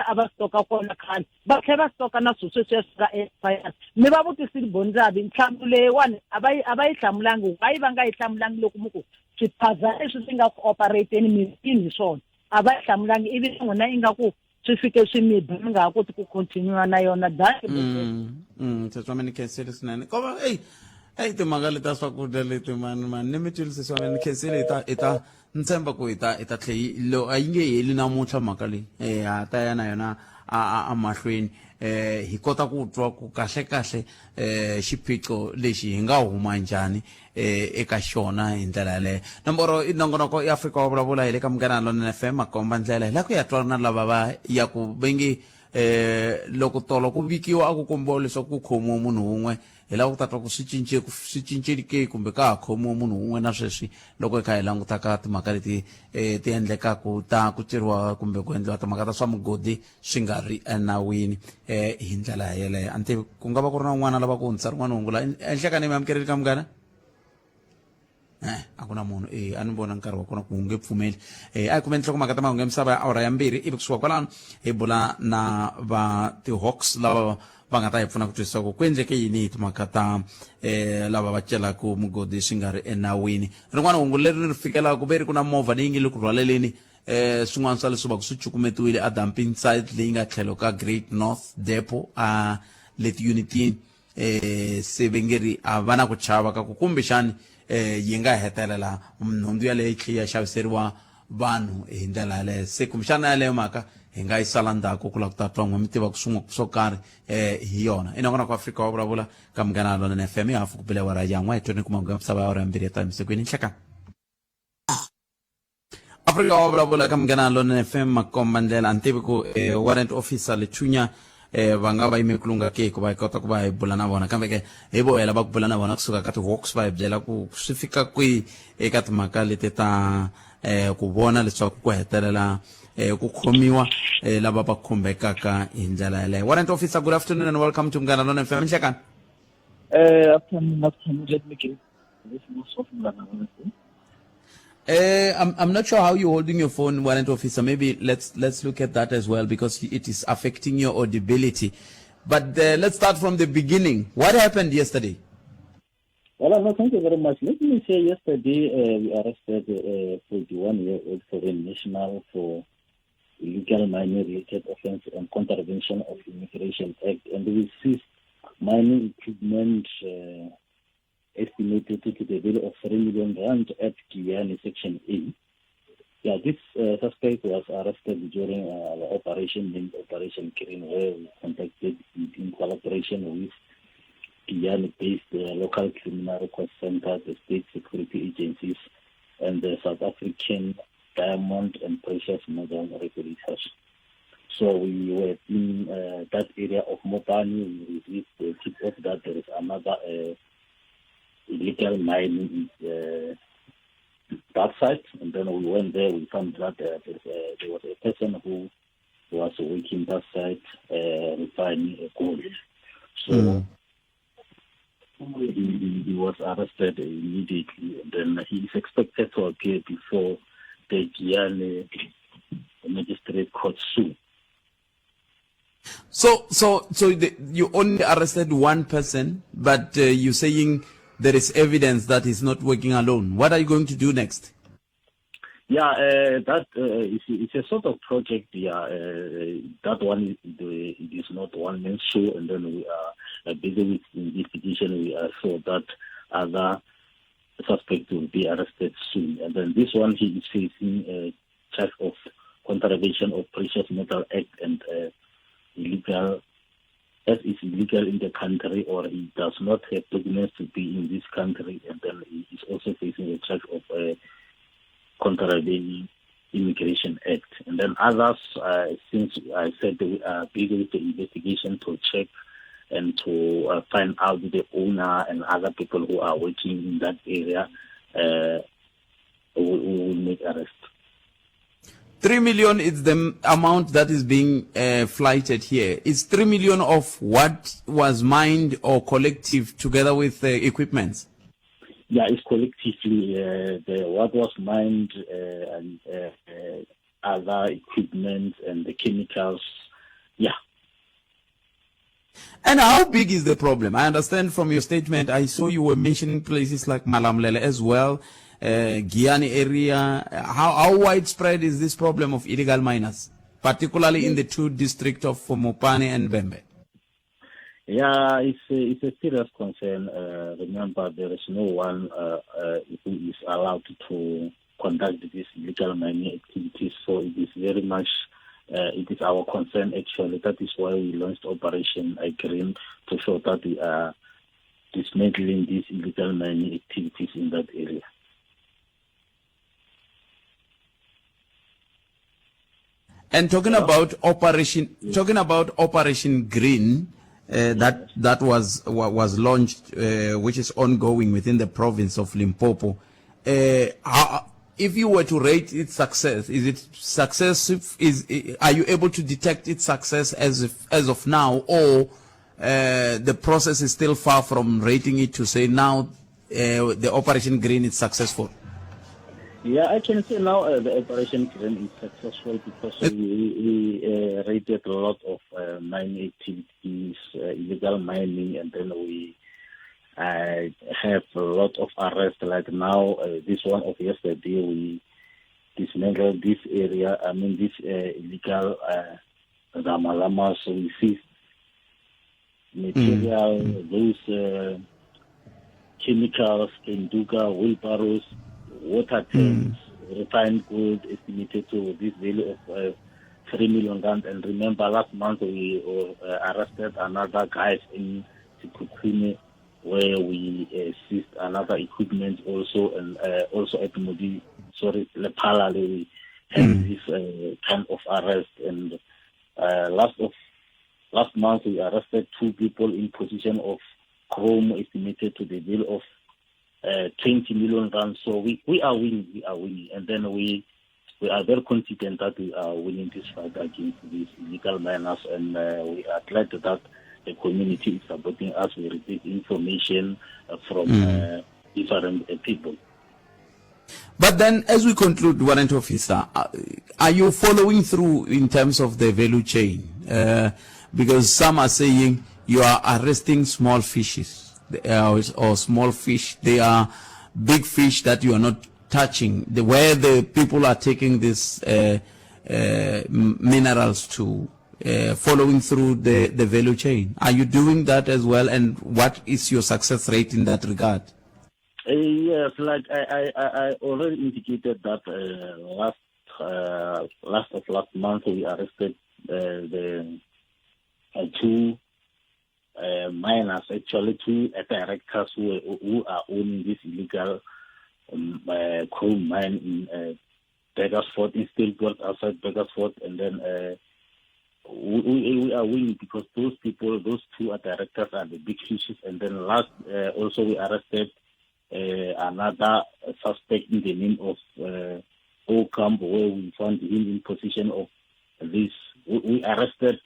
a va stoka kona khale va tlhela va stoka na swilo sweswiya swi nga expire mi va vutisile bondzavi nhlamulo leyiwani a va yi a va yi hlamulangi why va nga yi hlamulangi loko mi ku swiphaza leswi swi nga ku operateni mi yini hi swona a va yi hlamulangi ivi n'wina ingaku swi fike swi mi ba mi nga ha koti ku continue na yona danki mm, mm, sesi wa mina ni khensile swinene ko va eyi eyi timhaka leti ta swakudya leti mani mani ni mi twile sesi wa mina ni khensile hi ta hi ta ni tshemba ku hi ta hi ta tlhe yi lo a yi nge heli namuntlha mhaka leyi eh ha ta ya na yona a a a mahlweni eh hi kota ku twa ku kahle kahle eh xiphiqo lexi hi nga huma njhani eh, eka xona hi ndlela yaleyo nomboro i nongonoko ya afrika wa vulavula hi le ka munghana lonene fm makomba ndlela hi la ku ya twa na lava va ya ku va nge eh loko tolo ku vikiwa a ku kombiwa leswaku ku khomiwe munhu wun'we hi lava ku ta twa ku swi cince swi cincile ke kumbe ka ha khomiwe munhu wun'we na sweswi loko hi kha hi languta ka timhaka leti eh, ti endlekaku ta ku ceriwa kumbe ku endliwa timhaka ta swa mugodi swi nga ri enawini eh hi ndlela yeleyo a ni tivi ku nga va ku ri na un'wana lava ku hundzisa rin'wana hungu la enhlekani mi amukeleli ka munghana eh a ku na munhu eh a ni vona nkarhi wa kona ku nge pfumeli eh a hi kumeni nhlokomhaka ta mahungu ya misava ya awara ya mbirhi ivi kusuka kwalano hi bula na va ti-hawks lava va nga ta hi pfuna ku twisisa ku ku endleke yini hi timhaka ta eh lava va celaka mugodi swi nga ri enawini rin'wana hungu leri ri fikelaka ve ri ku na movha leyi nge le ku rhwaleleni eh swin'wana swa leswi va ku swi cukumetiwile a dumping site leyi nga tlhelo ka Great North Depot a le tiyunitini eh se ve nge ri a va na ku chava ka ku kumbexani eh yi nga hetelela nhundzu yaleyo yi tlhe ya xaviseriwa vanhu hi ndlela yaleyo se kumbexana yaleyo mhaka hi nga yi sala ndzhaku ku lava ku ta twa n'we mi tiva swin'we swo karhi eh hi yona i nakona ku Afrika wa vulavula ka Munghana Lonene FM ya hafu ku bile awara ya n'we hi tweni kuma misava ya awara ya mbirhi ya ta emisikwini nhlekani Afrika wa vulavula ka Munghana Lonene FM makomba ndlela a ni tivi ku eh, warrant officer Lethunya eh, va nga va yime ku lungha ke ku va hi kota ku va hi bula na vona kambe ke hi vohela va ku bula na vona kusuka ka ti-hawks va hi byela ku swi fika kwihi eka timhaka leti ta eh, ku vona leswaku ku hetelela eh, ku khomiwa eh, lava va khumbekaka hi ndlela yaleyo warrant officer good afternoon and welcome to Munghana Lonene FM nhlekani Afternoon, afternoon. Let me get this most of Munghana Lonene. Uh, I'm not sure how you're holding your phone, warrant officer. Maybe let's look at that as well because it is affecting your audibility. But let's start from the beginning. What happened yesterday? Well, no, thank you very much. Let me say yesterday we arrested a 41-year-old foreign national for illegal mining-related offense and contravention of Immigration Act, and we seized mining equipment estimated to the value of 3 million rand at Giyani Section A. Yeah, this suspect was arrested during our operation named Operation Green, where we conducted it in collaboration with Giyani-based local criminal record center, the state security agencies, and the South African Diamond and Precious Metal regulators. So we were in that area of Mopani. We received the tip off that there is another illegal mining in that site. And then we went there, we found that there was a person who was working that site refining gold. So he was arrested immediately, and then he is expected to appear before the Giyani Magistrate Court soon. So you only arrested one person, but you're saying there is evidence that he's not working alone. What are you going to do next? Yeah, that is a sort of project. Yeah, that one it is not one man show, and then we are busy with investigation. We are sure that other suspects will be arrested soon. And then this one, he is facing a charge of contravention of Precious Metal Act and illegal, as is illegal in the country, or he does not have documents to be in this country. And then he is also facing a charge of contravening Immigration Act. And then others, since I said we are busy with the investigation to check and to find out the owner and other people who are working in that area, we will make arrest. 3 million is the amount that is being flighted here. It's 3 million of what was mined or collective together with the equipment? Yeah, it's collectively what was mined and other equipment and the chemicals. Yeah. And how big is the problem? I understand from your statement, I saw you were mentioning places like Malamulele as well, Giyani area. How widespread is this problem of illegal miners, particularly in the two districts of Mopani and Vhembe? Yeah, it's a serious concern. Remember, there is no one who is allowed to conduct these illegal mining activities, so it is very much... it is our concern, actually. That is why we launched Operation Green, to show that we are dismantling these illegal mining activities in that area. And talking about Operation, talking about Operation Green, that was launched, which is ongoing within the province of Limpopo. If you were to rate its success, is it success? Are you able to detect its success as of now, or the process is still far from rating it to say now the Operation Green is successful? Yeah, I can say now the Operation Green is successful because we rated a lot of mining activities, illegal mining, and then we have a lot of arrests. Like now, this one of yesterday, we dismantled this area, I mean this illegal Ramalama, so we seized material, those chemicals, Kenduka, wheelbarrows, water tanks, refined gold estimated to this value of 3 million rand. And remember, last month we arrested another guy in Sekhukhune, where we seized another equipment also, and also at Modi, sorry, Lephalale, we had this kind of arrest. And last month we arrested 2 people in possession of chrome estimated to the value of 20 million rand. So we are winning, and then we are very confident that we are winning this fight against these illegal miners, and we are glad that the community is supporting us. We receive information from different people. But then, as we conclude, Warrant Officer, are you following through in terms of the value chain? Because some are saying you are arresting small fishes or small fish. They are big fish that you are not touching. Where the people are taking these minerals to, following through the value chain. Are you doing that as well? And what is your success rate in that regard? Yes, like I already indicated that last month we arrested the 2 miners, actually 2 directors who are owning this illegal chrome mine in Burgersfort, in Steelpoort, outside Burgersfort, and then we are winning because those people, those 2 directors are the big fishes. And then last, also we arrested another suspect in the name of Okamp, where we found him in possession of this. We arrested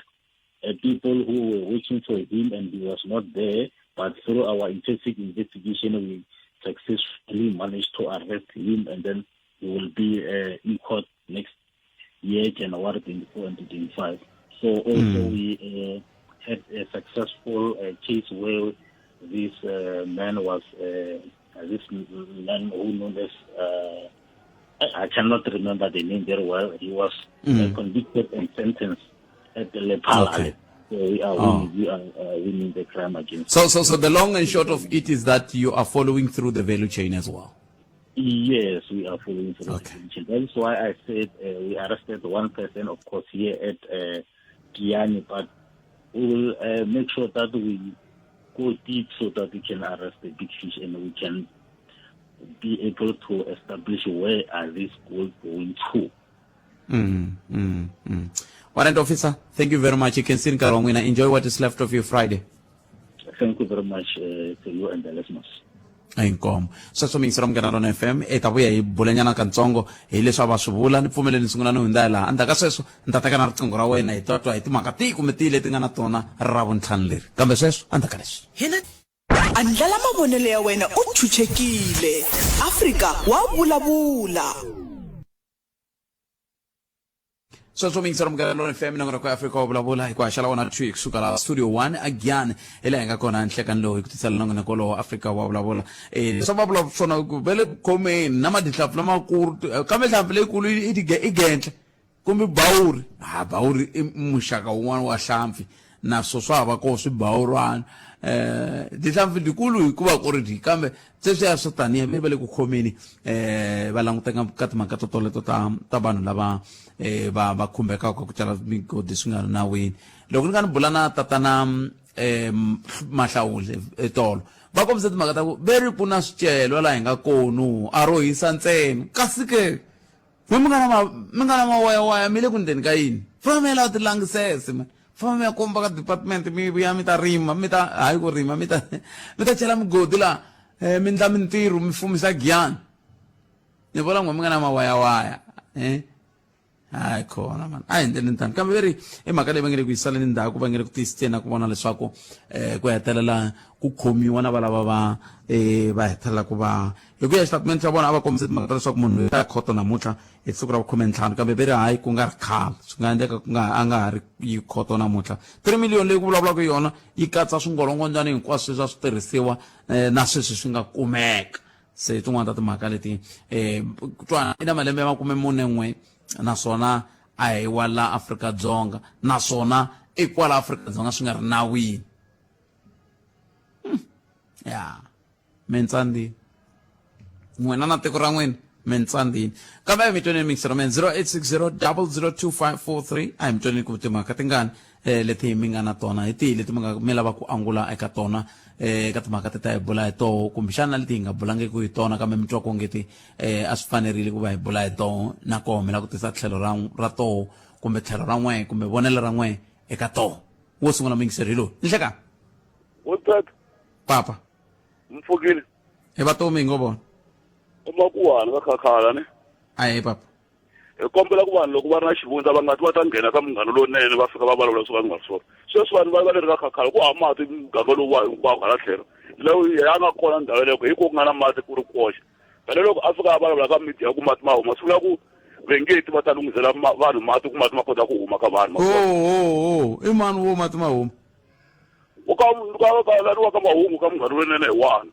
people who were waiting for him and he was not there, but through our intensive investigation, we successfully managed to arrest him, and then he will be in court next year, January 24 and 25. So also we had a successful case where this man was, this man who known as I cannot remember the name very well. He was convicted and sentenced at the Lephalale. Okay. So we are Oh. winning, we are winning the crime against. So the long and short of it is that you are following through the value chain as well. Yes, we are following through the value chain. That is why I said we arrested one person, of course, here at Giyani, but we will make sure that we go deep so that we can arrest the big fish and we can be able to establish where are these gold going to. Warrant officer, thank you very much. You can see nkarhi wa n'wina. Enjoy what is left of your Friday. Thank you very much to you and the listeners. Inkomo sweswo miyingisi ra Munghana Rona FM i ta vuya hi bulanyana katsongo hi leswi a va swi vula. Ni pfumeleni ni sungula ni hundza hi laha, endzhaku ka sweswo ni ta teka na riqingho ra wena hi twa twa hi timhaka tihi kumbe tihi leti nga na tona ra vuntlhanu leri, kambe sweswo endzhaku ka leswi. Hina Andlala mavonelo ya wena u chuchekile. Afrika wa vulavula. Sweswo miyingiselo Munghana Lona FM, nongonoko ya Afrika wa Vulavula hi ku haxa la wona 2 kusuka la studio 1 again hi laha hi nga kona nhlekani lowu hi ku tisela nongonoko lowu Afrika wa Vulavula. Leswi va vulavula swona ku va le ku khomeni na madihlampfu lamakulu, kambe hlampfi leyikulu i i gentle kumbe bawuri. Ha bawuri i muxaka wun'wana wa hlampfi, na swo swa hava koho swibawurwana. Tihlampfi tikulu hikuva ku ri dyi, kambe sweswiya swo taniya ve va le ku khomeni, va languteka ka timhaka to toleto ta vanhu lava va khumbekaka ku cela migodi swi nga ri nawini. Loko ni nga ni bula na tatana Mahlawule tolo, va kombise timhaka ta ku ve ri ku na swicelwa laha hi nga konu a ro hisa ntsena, kasi ke n'we mi nga na ma mi nga na mawayawaya mi le ku ndzeni ka yini? Famba mi ya lava tilangisese man, famba mi ya komba ka department, mi vuya mi ta rima, mi ta hayi ku rima, mi ta chela migodi laha, mi ndla mintirho, mi fumisa Giyani. Ni vona n'we mi nga na mawayawaya, hayi khona man, a hi ndleleni tani. Kambe ve ri i mhaka leyi va nge le ku yisaleni ndzhaku, va nge le ku tiyisiseni na ku vona leswaku ku hetelela ku khomiwa na valava va hetelela ku va hi ku ya xitatimende xa vona. A va kombise timhaka ta leswaku munhu loyi ta khoto namuntlha hi siku ra vukhumentlhanu, kambe ve ri hayi, ku nga ri khale swi nga endleka ku nga a nga ha ri yi khoto namuntlha. 3 million leyi ku vulavulaka yona yi katsa swingolongondzwana hinkwaswo leswi a swi tirhisiwa na sweswi swi nga kumeka. Se tin'wana ta timhaka leti, twana i na malembe ya 41, naswona a hi wa la Afrika-Dzonga, naswona i kwala Afrika-Dzonga swi nga ri nawini. Ya mintsandini n'wina na tiko ra n'wina, mintsandini. Kambe a hi mi twaneni mixero man 0860 002543. A hi mi twaneni ku timhaka tingani leti mi nga na tona, hi tihi leti mi nga mi lava ku angula eka tona, eka timhaka ti ta hi bula hi toho, kumbexana leti hi nga bulangiki hi tona kambe mi twa ku ngeti a swi fanerile ku va hi bula hi toho, na koho mi lava ku tisa tlhelo ra toho kumbe tlhelo ra n'we kumbe vonelo ra n'we eka toho. Wo sungula muyingiseri hi loyi. Nhlekani. Wotata. Papa. Mpfukile. Hi vatomi hi ngo vona. I makuwani va khakhala ne. Ahe papa. Hi kombela ku vanhu loko va ri na xivundza va nga ti va ta nghena ka Munghana Lowunene, va fika va vulavula swo ka nga ri swona. Sweswi vanhu va leri ka khakhala ku hava mati, muganga lowu wa hinkwawo hala tlhelo. Lowu ya nga kona ndhawu yaleyo hi ku nga na mati ku ri koxe. Phela loko a fika a vulavula ka media ku mati ma huma, swi vula ku vengeti va ta lunghisela vanhu mati ku mati ma kota ku huma ka vanhu. Oh, oh, oh. I mani wo mati ma huma? U ka ka ka ka ka mahungu ka Munghana Lowunene hi wani.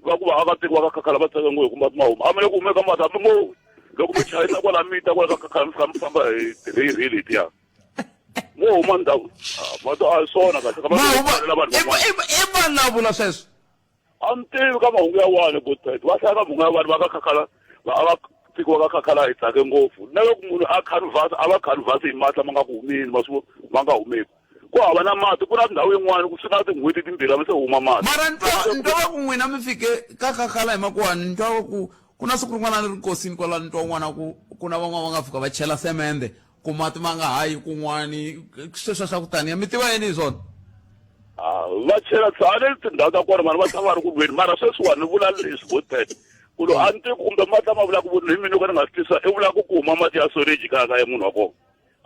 Va ku vaakatiko va ka khakhala va tsaka ngopfu hi ku mati ma huma. A mi le ku humeka mati hambi mo loko mi chayisa kwala mi ta kwala ka khakhala mi fika mi famba hi tirheyirhi letiya. Mo huma ndhawu. Mati a hi swona kahle ka vanhu van'wana. I vanhu lava vula sweswo. A ni tivi ka mahungu ya wani Godfred. Va hlaya ka mahungu ya wani va ka khakhala, vaakatiko va ka khakhala hi tsake ngopfu. Na loko munhu a canvas, a va canvas hi mati lama nga ku humeni, ma swi ma nga humeki. Ku hava na mati, ku na ndhawu yin'wana ku swi na tin'hweti timbirhi a mi se huma mati. Mara ni twa ni twa va ku n'wina mi fike ka khakhala hi makuwani, ni twa va ku ku na siku rin'wana ni ri nkosini kwala, ni twa un'wana ku ku na van'wana va nga fika va chela semende ku mati ma nga ha yi kun'wani, sweswo swa ku taniya. Mi tiva yini hi swona? Va chela tshane tindhawu ta kona, vanhu va tshama va ri ku lweni. Mara sweswiwani ni vula leswi Godfred, ku lo a ni tivi kumbe mati lama vulaka ku hi mina ka ni nga swi twisisa, i vula ku ku huma mati ya soreji kaya ka ya munhu wa kona.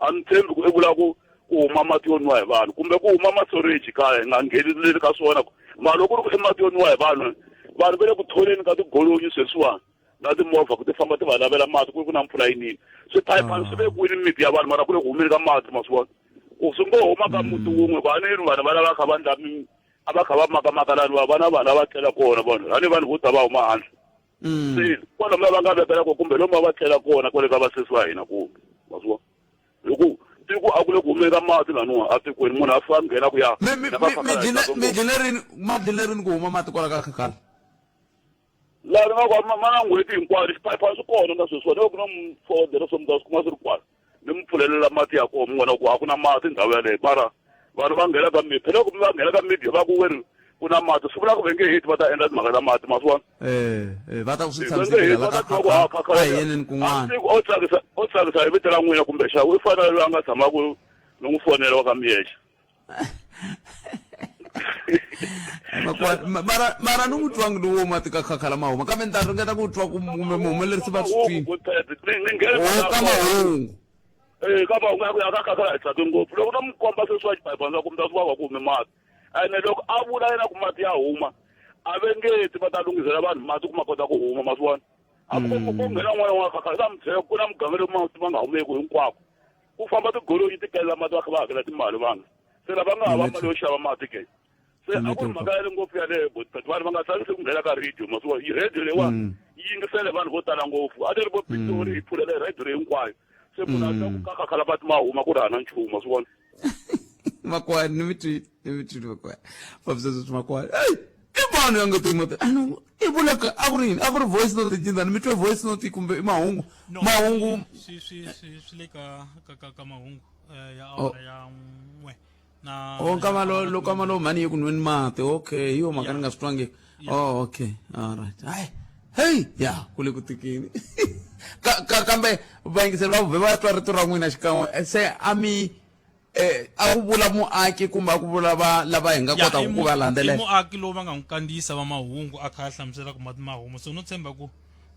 A ni tshembi ku i vula ku ku huma mati yo nwiwa hi vanhu kumbe ku huma masoreji kaya, hi nga ngheneleli ka swona. Mara loko ku ri ku i mati yo nwiwa hi vanhu, vanhu va le ku tholeni ka tigolonyi sweswiwani na timovha ku ti famba ti va lavela mati ku ri ku na mpfula yinini. Swiphayiphani swi vekiwile mimiti ya vanhu, mara ku le ku humeni ka mati, ma swi vona ku swi ngo huma ka muti wun'we. Ku a ni ri vanhu va lava kha va ndla a va kha va makamaka lani, va va na vanhu lava tlela kona vanhu a ni vanhu vo ta va huma handle. Se kwalomu la va nga vekela ko kumbe lomu va tlela kona kwale ka vasesi va hina kumbe ma swi vona hi ku tiko a ku le ku humeni ka mati laniwa atikweni munhu a fika nghena ku ya mi dlile rini ma dlile rini ku huma mati kwala ka khakhala laha ni nga ku ma na n'hweti hinkwayo xiphayiphani swi kona na sweswiwa ni ku na mufodera swo mi ta swi kuma swi ri kwala ni mi pfulelela mati ya kona mi vona ku a ku na mati ndhawu yaleyo mara vanhu va nghena ka media phela loko va nghena ka media va ku weri ku na mati swi vula ku va nge heti va ta endla timhaka ta mati ma swi vona eh, eh va ta ku swi tshamisekile la ka a hi yeneni kun'wana o tsakisa o tsakisa hi vito ra n'wina kumbe xa u fanele loyi a nga tshama ku ni n'wi fonela wa ka miyexe mara mara ni n'wi twangi lowo mati ka khakhala ma huma kambe ni ta ringeta ku twa kumbe muhumelerisi va swi twini o ka mahungu Eh ka mahungu ya ku ya ka khakhala hi tsake ngopfu loko no mi komba sweswi wa xipayipana ku mi ta swi va ku hume mati ene loko a vula yena ku mati ya huma a ve ngeti va ta lunghisela vanhu mati ku ma kota ku huma ma swi vona a ku ko nghena n'wana wa khakhala ta mi byela ku na muganga lowu mati ma nga humeki hinkwako ku famba tigolonyi ti kelela mati va kha va hakela timali vanhu se lava nga hava mali yo xava mati ke se a ku ri mhaka yale ngopfu yaleyo but vanhu va nga tsarisi ku nghena ka radio masiku radio leyiwani mm. yi yingisele vanhu vo tala ngopfu a ti ri vo pitori mm. yi pfulele radio leyi hinkwayo se munhu a twa ku mm. kakakhala mati ma huma ku ri hana nchumu ma swi vona makwani ni mi twile ni mi twile makwani fambisa sweswi makwani eyi i vanhu ya nga timoti i vula ka a ku ri yini a ku ri voice note cindzani mi twe voice note kumbe i mahungu mahungu swi swi swi swi le ka ka ka ka mahungu eh, ya oh. awara ya n'we na oh nkama lo lo kama lo mhani yi ku nweni mati okay hi yo mhaka ni nga swi twangi oh okay all right hayi hey ya ku le ku tikini ka ka kambe vayingiseri va vhe va twa rito ra n'wina xikan'we eh, se a mi eh, a ku vula muaki kumbe a ku vula va lava hi nga kotaka ku va landzelela i muaki lowu va nga n'wi kandziyisa va mahungu a kha a hlamusela ku mati ma huma so no tshemba ku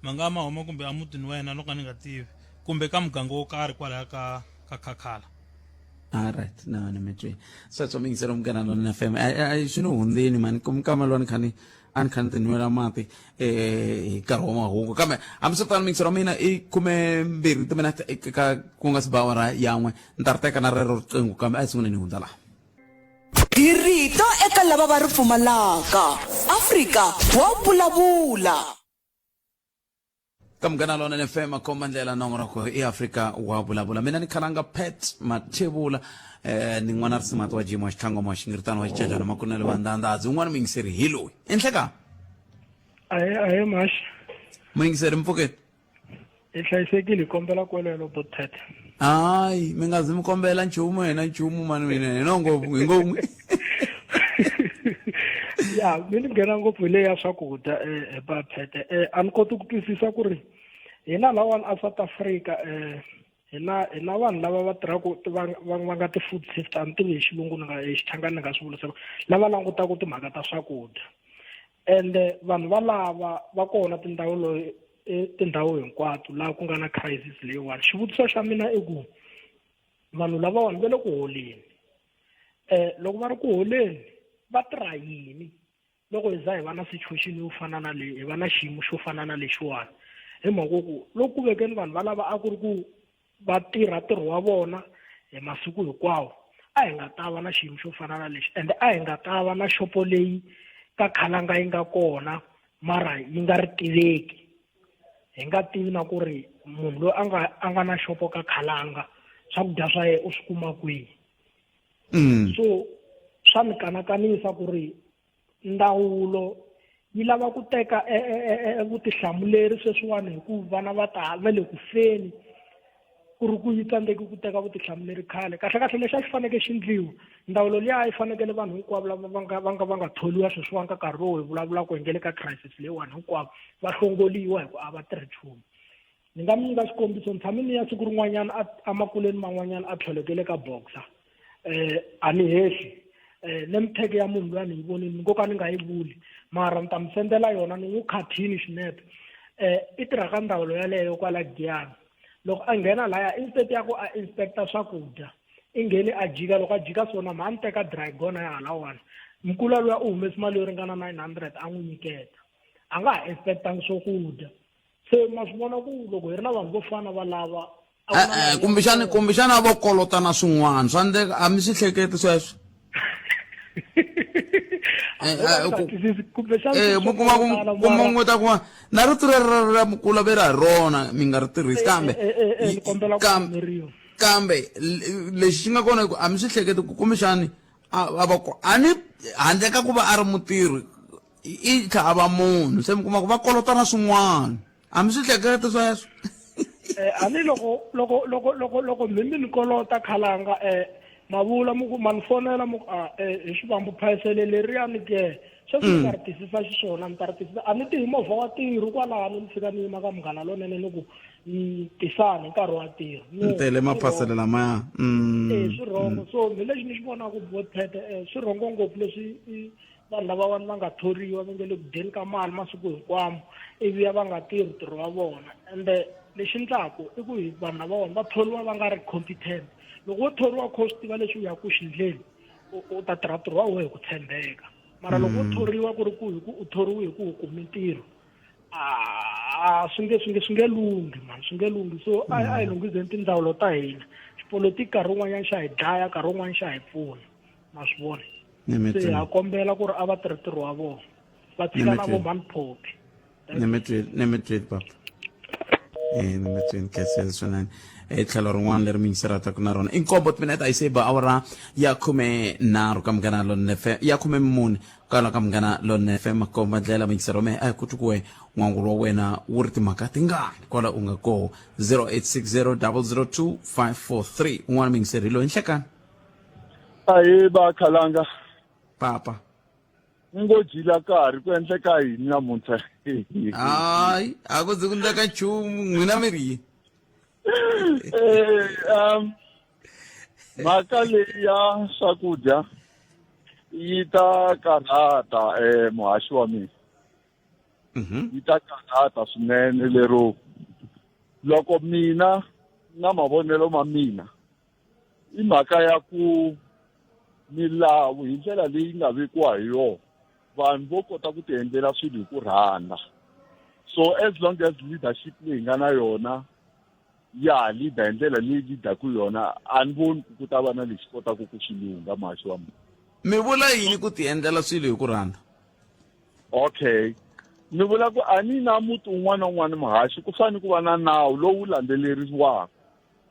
ma nga ma huma kumbe emutini wa yena no ka ni nga tivi kumbe ka muganga wo karhi kwalaya ka ka khakhala alright no ni mi twini sweswo mi yingisela munghana lona fm swi ni hundzini mani kumkama lwani kha ni a ni kha ni tinwela mati um hi nkarhi wa mahungu kambe hambiswiritano miyingiselo wa mina i 12 timinete ka ku nga si ba awara yan'we ni ta ri teka na rero riqingho kambe a hi sunguleni hi hundza laha Hi rito eka lava va ri pfumalaka. Afrika wa vulavula. Ka munghana lonene fm khoma ndlela nongonoko i afrika wa vulavula mina ni khalanga pet mathevula eh ni n'wana risimati wa jimo wa xitlhango wa xingiritano wa xicacana makunele wa ndandadzi un'wana muyingiseri hi loyi enhleka ahe ahe maxi muyingiseri mpfukeni hi hlayisekile hi kombela kwelelo botpet hayi mi nga zi mi kombela nchumu hina nchumu mani mina hi no ngopfu hi ngo n'wi ya mi ni nghena ngopfu hi leyi ya swakudya um baphete um a ni koti ku twisisa ku ri hina lawani a South Africa um hina hina vanhu lava va tirhaka va va va nga ti-food safety a ni tivi hi xilungu ni nga hi xichangani ni nga swi vurisa lava langutaka timhaka ta swakudya ende vanhu valava va kona tindhawu e, tindhawu hinkwato laha ku nga na crisis leyiwani xivutiso xa mina i ku vanhu lavawani va le ku holeni um loko va ri ku holeni va tirha yini loko hi za hi va na situation yo fana na leyi hi va na xiyimo xo fana na lexiwani hi mhaka ku loko ku vekeni vanhu valava a ku ri ku va tirha ntirho wa vona hi masiku hinkwawo a hi nga ta va na xiyimo xo fana na lexi ende a hi nga ta va na xopo leyi ka khalanga yi nga kona mara yi nga ri tiveki hi nga tivi na ku ri munhu loyi a nga a nga na xopo ka khalanga swakudya swa yena u swi kuma kwihi mm. so swa ni kanakanisa ku ri ndzawulo yi lava ku teka e, e, e, vutihlamuleri sweswiwani hi ku vana va ta va le ku feni ku ri ku yi tsandzeki ku teka vutihlamuleri khale kahle kahle lexi a xi fanekele xi ndliwa ndzawulo liya a yi fanekele vanhu hinkwavo lava va nga va nga va nga tholiwa sweswiwani ka nkarhi lowu hi vulavulaka hi nge le ka crisis leyiwani hinkwavo va hlongoliwa hi ku a va tirhi nchumu ni nga mi nyika xikombiso ni tshame ni ya siku rin'wanyana emakuleni man'wanyana a tlholekele ka boxer eh a ni hehli eh name tag ya munhu luya ni yi vonile ni ngo ka ni nga yi vuli mara ni ta mi sendela yona ni n'wi khathini xinepe eh i tirha ka ndzawulo yaleyo kwala Giyani loko a nghena laya instead ya ku a inspector swakudya i nghene a jika loko a jika swona mhani teka dragona ya halawani mukula luya u humesi mali yo ringana 900 a n'wi nyiketa a nga ha inspectangi swakudya se ma swi vona ku loko hi ri na vanhu vo fana va lava E-e, kumbexani kumbexana vo kolota na swin'wana swa endleka a mi swi hleketi sweswo Mi kuma kuma n'wi ta kuma na rito rero ra mukula ve ra rona mi nga ri tirhisi kambe kambe lexi xi nga kona i ku a mi swi hleketi ku kumbexani a va ku a ni handle ka ku va a ri mutirhi i tlha a va munhu se mi kuma ku va kolotana swin'wana a mi swi hleketi sweswo. A ni loko loko loko loko loko mi mi ni kolota khalanga ma vula mu ku ma ni fonela mu ku a hi xivambu phayisele leriyani ke sweswi ni ta ri tisisa xiswona ni ta ri tisisa a ni ti hi movha wa ntirho kwalano ni fika ni yima ka munghana lonene ni ku tisani hi nkarhi wa ntirho. Ni tele maphasele lamaya. E swi rhongo so mi lexi ni xi vonaka botphete swi rhongo ngopfu leswi vanhu lavawani va nga thoriwa va nge le ku dyeni ka mali masiku hinkwamo ivi ya va nga tirhi ntirho wa vona ende lexi ndlaku i ku hi vanhu lavawani va thoriwa va nga ri competent loko wo thoriwa kho swi tiva leswi u ya ku xindleni u ta tirha ntirho wa wena hi ku tshembeka mara loko wo thoriwa ku ri ku hi ku u thoriwe hi ku u kume ntirho a swi nge swi nge swi nge lunghi mani swi nge lunghi so a a hi lunghiseni tindzawulo ta hina xipolotiki nkarhi wun'wanyana xa hi dlaya nkarhi wun'wanyana xa hi pfuna ma swi vona se ha kombela ku ri a va tirhi ntirho wa vona va tshika na vo mani phophi. Ni mi twile papa, eh ni mi twile khensile swinene. E tlhelo rin'wana leri mi yingiselaka na rona i nkombo timinete a yi se ba awara ya 13 ka Munghana Lonene FM, ya 14 kwala ka Munghana Lonene FM. Makomba ndlela muyingiseri wa mehe a hi ku twi kuwe n'wangulo wa wena wu ri timhaka tingani kwala u nga koho 0860 002 543. Un'wana muyingiseri hi loyi nhlekani. Ahe va khalanga. Papa. Ngo jila karhi ku endleka yini namuntlha? Hayi, a ku zi ku endleka nchumu, n'wina mi ri yini? Mhaka leyi ya swakudya yi ta karhata muhaxi wa mina. Yi ta karhata swinene lero loko mina na mavonelo ma mina i mhaka ya ku milawu hi ndlela leyi nga vekiwa hi yona vanhu vo kota ku ti endlela swilo hi ku rhandza. So as long as leadership leyi nga na yona ya ha leader hi ndlela leyi leaderku yona, a ni voni ku ku ta va na lexi kotaka ku swi lungha muhaxi wa mina. Mi vula yini ku ti endlela swilo hi ku rhandza? Okay, ni vula ku a ni na muti wun'wana na wun'wana muhaxi ku fanele ku va na nawu lowu landzeleriwaka.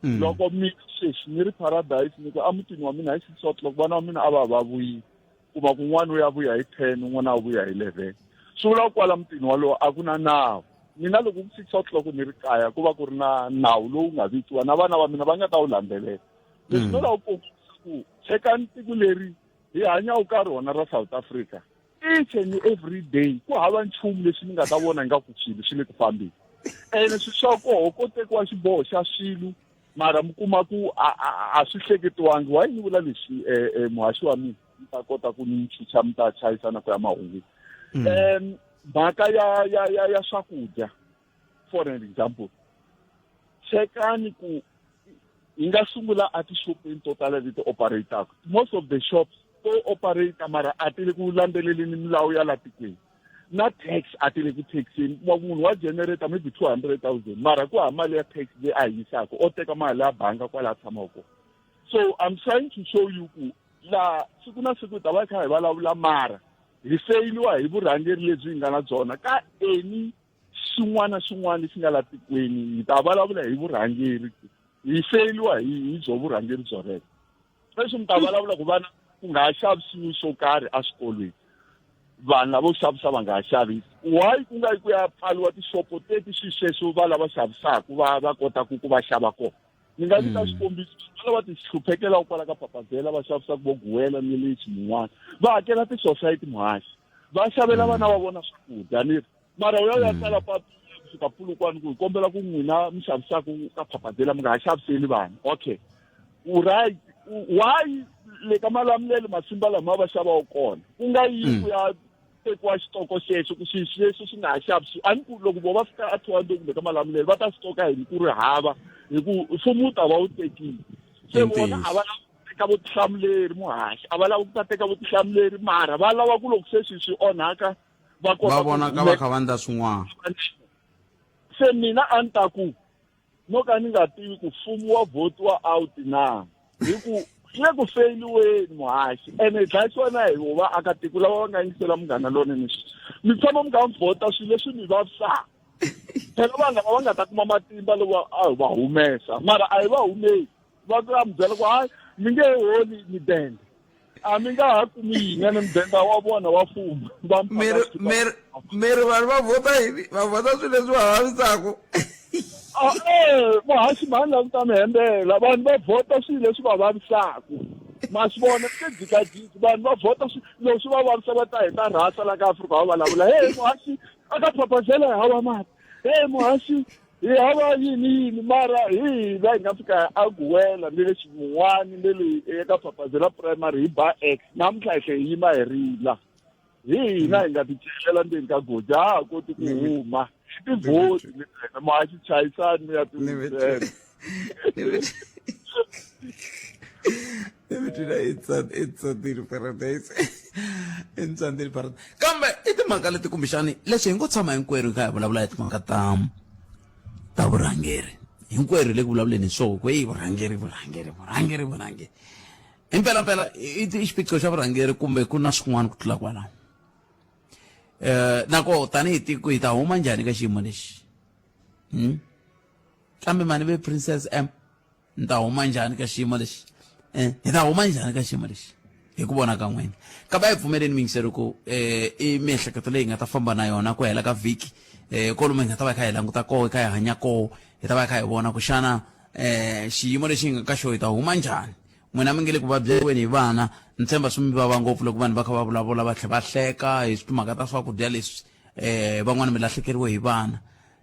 Loko mina sweswi ni ri Paradise ni ku emutini wa mina hi 6 o'clock vana va mina a va va vuyile, kuma ku un'wana u ya vuya hi 10 un'wana a vuya hi 11, swi vula ku kwala mutini walowo a ku na nawu. Mina loko ku 6 o'clock ni ri kaya ku va ku ri na nawu lowu nga vekiwa na vana va mina va nga ta wu landzelela. Leswi no lava ku kombisa ku chekani tiko leri hi hanyaka ka rona ra South Africa each and every day ku hava nchumu lexi ni nga ta vona ingaku swilo swi le ku fambeni, ene swilo swa koho ko tekiwa xiboho xa swilo mara mi kuma ku a swi hleketiwangi. Why ni vula leswi muhaxi wa mina mi ta kota ku ni chucha mi ta chayisana ku ya mahungwini. Mhaka ya ya ya ya swakudya for an example, chekani ku hi nga sungula a tixopeni to tala leti operataka. Most of the shops to operate mara a ti le ku landzeleleni milawu ya la tikweni na tax a ti le ku taxeni. Kuma ku munhu wa generator maybe 200,000 mara ku hava mali ya tax leyi a yi yisaka, o teka mali ya banga kwala a tshamaka kona. So I'm trying to show you ku laha siku na siku hi ta va hi kha hi vulavula mara hi feyiliwa hi vurhangeri lebyi hi nga na byona ka any xin'wana na xin'wana lexi nga la tikweni. Hi ta vulavula hi vurhangeri, hi feyiliwa hi byo vurhangeri byo rero. Sweswi mi ta vulavula ku vana ku nga ha xavisiwi swo karhi eswikolweni, vanhu lavo xavisa va nga ha xavisi. Why ku nga yi ku ya pfariwa tixopo teti swilo sweswo va lava xavisaka va kota ku va xava kona? Ni nga nyika xikombiso, va lava ti hluphekelaka kwala ka Papazela va xavisaka vo guwela ni le xin'wana, va hakela ti-society muhaxi, va xavela vana va vona swakudya ni ri mara u ya u ya tsala papila kusuka Polokwane ku hi kombela ku n'wina mi xavisaka ka Papazela mi nga ha xaviseli vanhu. Okay, u right. Why le ka Malamulele masimba lama va xavaka kona ku nga yi ku ya tekiwa xitoko xexo ku swilo sweswo swi nga ha xavisiwi? A ni ku loko vo va fika a Thohoyandou kumbe ka Malamulele va ta xitoka yini ku ri hava, hi ku mfumo wu ta va wu tekile. Se vona a va lava ku teka vutihlamuleri muhaxi, a va lava ku ta teka vutihlamuleri mara va lava ku loko se swilo swi onhaka va kota va vonaka va kha va endla swin'wana. Se mina a ni ta ku no ka ni nga tivi ku mfumo wa votiwa out na, hi ku Yi le ku feyiliweni muhaxi ene hi dlayisiwa na hi vo vaakatiko lava va nga yingisela Munghana Lonene mi tshama mi kha mi vhota swilo leswi mi vavisaka. Phela vanhu lava va nga ta kuma matimba loko a hi va humesa mara a hi va humesi va ta mi byela ku hayi mi nge holi midende a mi nga ha kumi yini ene mudende wa vona wa fuma va mi mi ri mi ri mi ri vanhu va vhota yini va vhota swilo leswi va vavisaka Ah, eh, muhaxi mhani la ku ta mi hembela vanhu va vhota swilo leswi va vavisaka ma swi vona se jikajiki vanhu va vhota loko swi va vavisa va ta hi ta rhasa la ka Afrika va vulavula hey muhaxi aka phaphazela hi hava mati hey muhaxi hi hava yini yini mara hi hina hi nga fika a guwela ni le ximun'wani ni le eka phaphazela primary hi ba x namuntlha hi tlhe hi yima hi rila hi hina hi nga ti celela ndzeni ka goji a ha koti ku huma i tivhoti leti muhaxi chayisani mi ya tiwisela Itsandile paradise Itsandile paradise kambe i timhaka leti kumbexani leswi hi ngo tshama hinkwerhu hi kha hi vulavula hi timhaka ta ta vurhangeri hinkwerhu hi le ku vulavuleni hi swoho ku eyi vurhangeri vurhangeri vurhangeri vurhangeri himpelampela i xiphiqo xa vurhangeri kumbe ku na swin'wana ku tlula kwalaho um nako tanihi tiko hi ta huma njhani ka xiyimo lexi hmm? Kambe mani ve Princess M ni ta huma njhani ka xiyimo lexi eh hi ta huma njhani ka xiyimo lexi hi ku vona ka n'wina kambe a hi pfumeleni miyingiseri ku eh i miehleketo leyi hi nga ta famba na yona ku hela ka vhiki eh kolomu hi nga ta va hi kha hi languta koho hi kha hi hanya koho hi ta va hi kha hi vona ku xana eh xiyimo lexi hi nga ka xona hi ta huma njhani n'wina mi nge le ku vabyeriweni hi vana ni tshemba swi mi vava ngopfu loko vanhu va kha va vulavula va tlhela va hleka hi timhaka ta swakudya leswi eh van'wana mi lahlekeriwe hi vana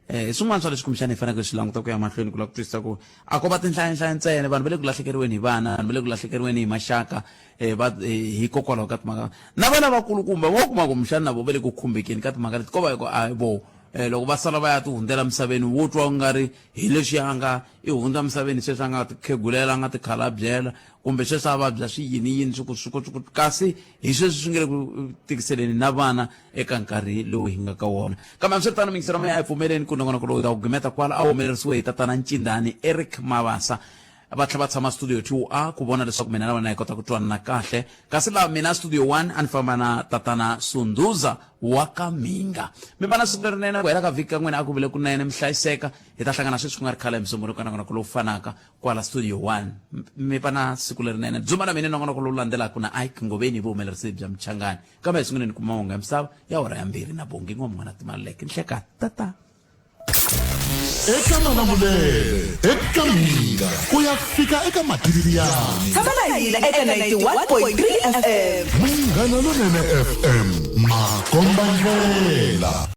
Eh, swin'wana swa leswi kumbexana hi faneleke swi languta ku ya mahlweni ku lava ku twisisa ku a ko va tinhlayanhlaya ntsena vanhu va le ku lahlekeriweni hi vana vanhu va le ku lahlekeriweni hi maxaka um va eh, hikokwalaho ka timhaka na vana vakulukumba vo kuma kumbexana na vo va le ku khumbekeni ka timhaka leti ko va hi ku a vo um loko va sala va ya ti hundzela misaveni wo twa u nga ri hi leswi a nga i hundza misaveni sweswi a nga tikhegulela a nga tikhalabyela kumbe sweswi a vabya swi yini yini swi ku swi ku swi ku kasi hi sweswi swi nge le ku tikiseleni na vana eka nkarhi lowu hi nga ka wona kambe hambiswiritano mingisero ya a hi pfumeleni ku nongonoko lowu hi ta ku gimeta kwala a humelerisiwe hi tatana ncindani Eric Mabasa va tlhela va tshama studio 2A ku vona leswaku mina na wena hi kota ku twanana kahle kasi laha mina studio 1 a ni famba na tatana Sunduza wa ka Mhinga mi va na siku lerinene ku hela ka vhiki ka n'wina a ku vile kunene mi hlayiseka hi ta hlangana sweswi ku nga ri khale hi musumbhunuko ka nongonoko lowu fanaka kwala studio 1 mi va na siku lerinene dzuma na mina nongonoko lowu landzelaka na Ike Ngoveni hi vuhumelerisi bya Mchangani kambe hi sunguleni ku mahungu ya misava ya hora ya mbirhi na Bongi N'wamun'wana Timaleke nhlekani tata eka Malamulele eka Mhinga ku ya fika eka Matiriyani Tshama na hina eka 91.3 FM. Munghana Lonene FM makombandlela.